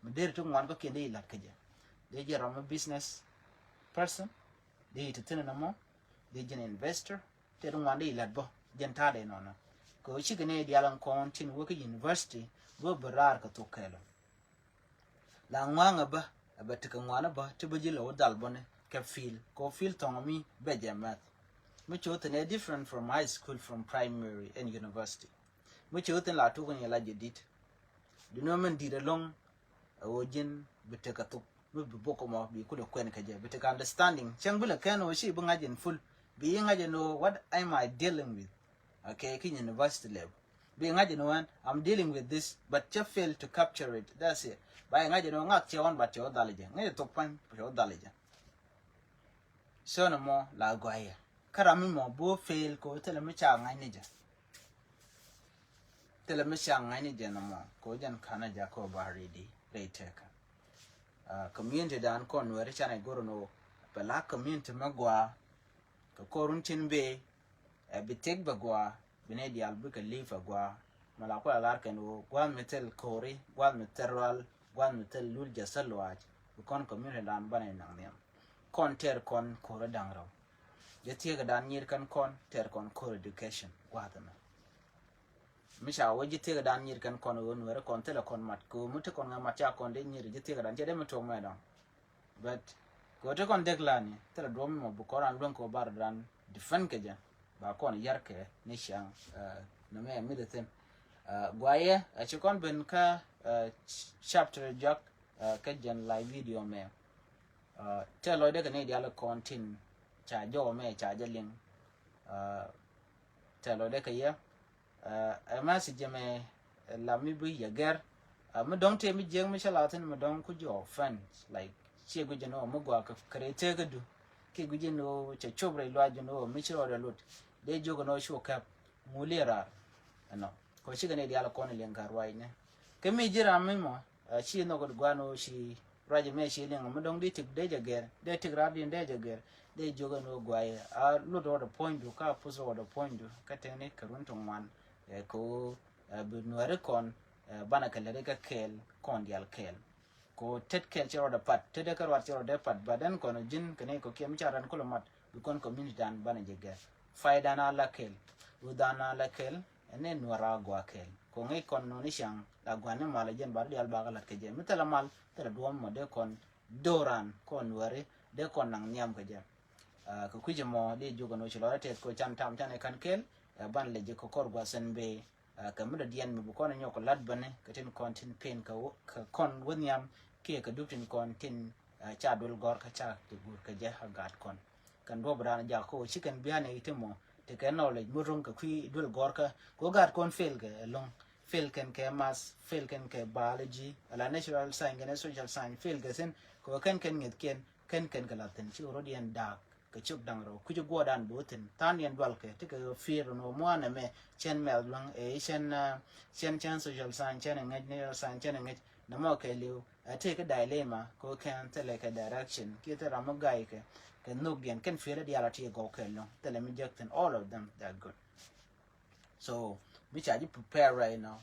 mi deri ti ŋuan kä kiɛn dee ilat kä jɛ. Dee ji̱n rɔ mi business person dee ti thi̱n nɔmɔ dee ji̱n investor. Tëë ti ŋuan dee ilat bä jɛn ta̱a̱ dee nɔnɔ kɛ ɣöö cikɛ ni dial ɛn kɔn tin wä kä university bä bi raar kɛ thok kɛɛlɔ. La ŋuaŋä bä ɛ bɛ tekɛ ŋuanä bä ti bä ji̱ lɛ wä dhal bäni kɛ field kɛ ɣöö field thɔŋä mi bɛ jɛ mɛth. Mi ci wä thi̱n ɛ different from high school from primary and university. Mi ci wä thi̱n la tuk ni la jɛ dit. Duno min dit ɛlɔŋ ɛ ɣöö ji̱n bi tekɛ thok mi bi bok ɛmɔ bi kulɛ kuɛn kɛ jɛ bi tekɛ understanding cäŋ bi lɛ kɛn ɣöö ci bi ŋa̱c in full. Bi ŋa̱c in ɣöö what am I dealing with? Okay, kä university level. Bi ŋa̱c in ɣöö I'm dealing with this but cä fail to capture it. That's it. Ba iŋa̱c in ɣöö ŋak cɛ ɣɔn but cɛ wä dhal jɛ ŋäc thok pa̱ny cɛ wä dhal jɛ. So ni mɔ la gɔyɛ kä ram mi mɔ bo fail ko thilɛ mi ca ŋa̱c ni jɛ. Thilɛ mi ca ŋa̱c ni jɛ ni mɔ ko jɛn kanɛ jɛ ko ba ready rɛy tɛkä. Community dan kɔn Nuɛri canɛ goro ni wä bɛ la community mi gua kɛ korun tin bee. Ɛ bi thiek bɛ gua bi ni dial bikɛ li̱i̱p ɛ gua. Mɛ la kuɛ lar kɛn ɣöö gua̱a̱th mi thil ko̱ri gua̱a̱th mi thil rual gua̱a̱th mi thil lul jɛ thil luaac. Bi kɔn community dan banɛ naŋ nhiam kɔn tɛr kɔn ko̱ri da̱ŋ rɛw. Jɛ thiek dan nyir kɛn kɔn tɛr kɔn ko̱ri education gua̱a̱th ɛmɛ. Mi ca wä ji̱ thiek dan nyir kɛn kɔn ɣöö Nuɛri kɔn thilɛ kɔn mat kɛ ɣöö mi ti kɔn ŋɛ mat ca kɔn dee nyir ji̱ thiek dan cɛ dee mi tuɔk mɛ dɔ̱ŋ. But kɛ ɣöö ti kɔn dek lani thilɛ duɔ̱m mɔ bi kɔn ran luäŋ kɛ ɣöö bar ran defend kɛ jɛ ba kɔn yar kɛ ni ciaŋ. Nɛ mɛ mi the thing guayɛ a ci kɔn ben kä chapter jɔak kä jɛn live video mɛ. Tɛ lɔcdɛ kɛ ni dial kɔn tin ca jɔwä mɛ ca jɛ liŋ. Tɛ lɔcdɛ kɛ yɛ ɛ message mɛ la mi bi yɛ gɛr. Mi dɔŋ tëë mi jiäk mi cä la thin mi dɔŋ ku jɔɔ fan like ciɛ guic jɛ ni wä mi gɔaa kɛ kɛ rɛy tëëkädu. Kiɛ guic jɛ ni wä cɛ cop rɛy luac jɛ ni wä mi ci rɔɔdɛ lut dee jiök ni wä cu kɛp ŋuli raar. Ɛnɔ kɔ cikɛ ni dial kɔn liɛŋ kɛ ruacni. Kɛ mi ji̱ ram mi mɔ ci nhɔk guan wä ci ruac mɛ ci liŋ mi dɔŋ di tik dee jɛ gɛr dee tik rar din dee jɛ gɛr. Dee jiök ni wä guay a lut rɔɔdɛ puɔ̱nydu ka puth rɔɔdɛ puɔ̱nydu kä tëkni kɛ run ti ŋuan. Kɛ wä bi Nuɛri kɔn banɛ kɛ lɛri kɛ kɛɛl kɔn dial kɛɛl. Kɛ wä tet kɛɛl ci rɔɔdɛ pat tet kɛ ruat ci rɔɔdɛ pat ba dɛn kɔn ji̱n kɛ ni kɔ kiɛ mi ca ran kulɛ mat. Bi kɔn community dan banɛ jɛ gɛr faydan a la kɛɛl. Wä dan a la kɛɛl ɛn ni Nuɛra gua kɛɛl kɔ ŋäc kɔn nɔni ciaŋ la gua̱n ni mal a jɛn ba ri dial bakɛ lat kɛ jɛ mi thilɛ mal thilɛ duɔ̱m mɔ dee kɔn do̱ran kɔn Nuɛri dee kɔn naŋ nhiam kɛ jɛ. Kɛ kui̱c ɛmɔ dee jiök ɛn wä ci lɔrɛ tɛth kɔ can tam can ɛ kan kɛɛl. Ban lɛ ji̱ kɛ kɔr gua̱th ɛn bee kɛ mi dɔ̱diɛn mi bi kɔn nyɔk kɛ lat bäni kɛ tin kɔn tin pen kɛ kɔn wä nhiam kiɛ kɛ dup tin kɔn tin ca duel gɔr kä ca ti guur kɛ jɛ a gaat kɔn. Kɛn duɔp raan jak kä wä ci kɛn bian ɛ ti mɔ ti kɛ knowledge mi ro̱ŋ kɛ kui̱ duel gɔr kä kɛ wä gaat kɔn fail kɛ ɛlɔ̱ŋ. Fail kɛn kɛ math fail kɛn kɛ biology ala natural science kɛn social science fail kɛ thin kɛ wä kɛn kɛn ŋi̱thkiɛn kɛn kɛn kɛ la thin ci wä rɔ̱diɛn daak. Kɛ ciök da̱ŋ rɛw kui̱c guɔ̱ɔ̱rdan bi wä thi̱n tha̱a̱ŋdiɛn dualkɛ ti kɛ fier ni wä mua̱a̱n ɛmɛ. Cɛn mɛth luäŋ ɛ cɛn cɛn cɛn social science cɛn ɛ ŋäc natural science cɛn ɛ ŋäc. Nɔmɔ kɛɛliw ɛ tëë kɛ dilemma kɛ kɛn thilɛ kɛ direction kiɛ thilɛ ram mi gay kɛ kɛ nhök diɛn kɛn fiɛlɛ diaal a ti gɔw kɛɛliw thilɛ mi jek thin, all of them they are good. So mi ca ji̱ prepare right now,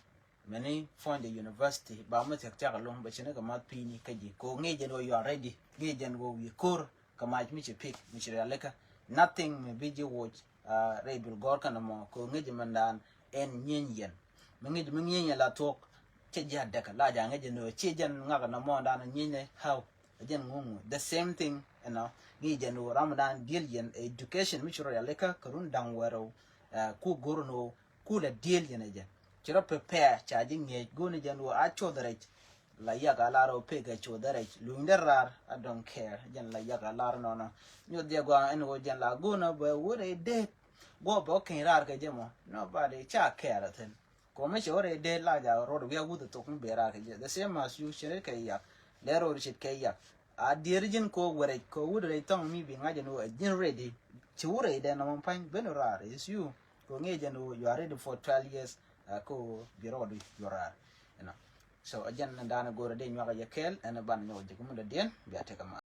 many find the university ba mi thiak thiak along bɛ cini kɛ math pini kä ji̱ ko ŋi̱i̱c jɛn wä you are ready, ŋi̱i̱c jɛn wä wi̱i̱ ko̱r kɛ mac mi ci pick mi ci rialikä. Nothing mi bi ji̱ wuc rɛy dul gɔr kɛn mɔ ko ŋi̱i̱c jɛ mɛn dan ɛn nyieny yɛn. Mi ŋi̱i̱c mi nyieny yɛn la thuɔk cɛ ji̱ adɛk la ja ŋi̱i̱c jɛ nɔ ci jɛn ŋak nɔ mɔ dan nyieny lɛ how. Jɛn ŋuŋu the same thing, you know, ŋi̱i̱c jɛn wä ram dan diel yɛn education mi ci rialikä kɛ run daŋ wɛrɛ ku go̱r nɔ kulɛ diel yɛn ɛ jɛn. Ci rɔ prepare ca ji̱ ŋi̱eec go̱ni jɛn wä a cuɔth rɛc. La yak a lar ɔ pek a cuɔth rɛc luny dɛ rar, I don't care. Jɛn la yak a lar nɔnɔ. Nyuɔth jɛ gɔaa ɛn wä jɛn la go̱n a bɛ wä rɛ det. Guɔ bɛ keny rar kɛ jɛ mɔ nobody ca care a thin. Kɔ mi cɛ wä rɛ det la ja rɔd wiak wuth thok mi bɛ rar kɛ jɛ the same as you cɛ rɛ kɛ yak. Lɛ rɔd cit kɛ yak. A dier ji̱n ko wä rɛc ko wut rɛc thɔŋ mi bi ŋa̱c ɛn wä ji̱n ready. Ci wä rɛ dɛ nɔmɔ pany ben rar is you. Ko ŋi̱eec ɛn wä you are ready for twelve years. Ko bi rɔd you rar. You know. So a jɛn ni da̱a̱n go̱o̱rä dee nyuak a yɛ kɛɛl ɛn ban nyɔk jɛ kumä dɔ̱diɛn bia tekɛ ma.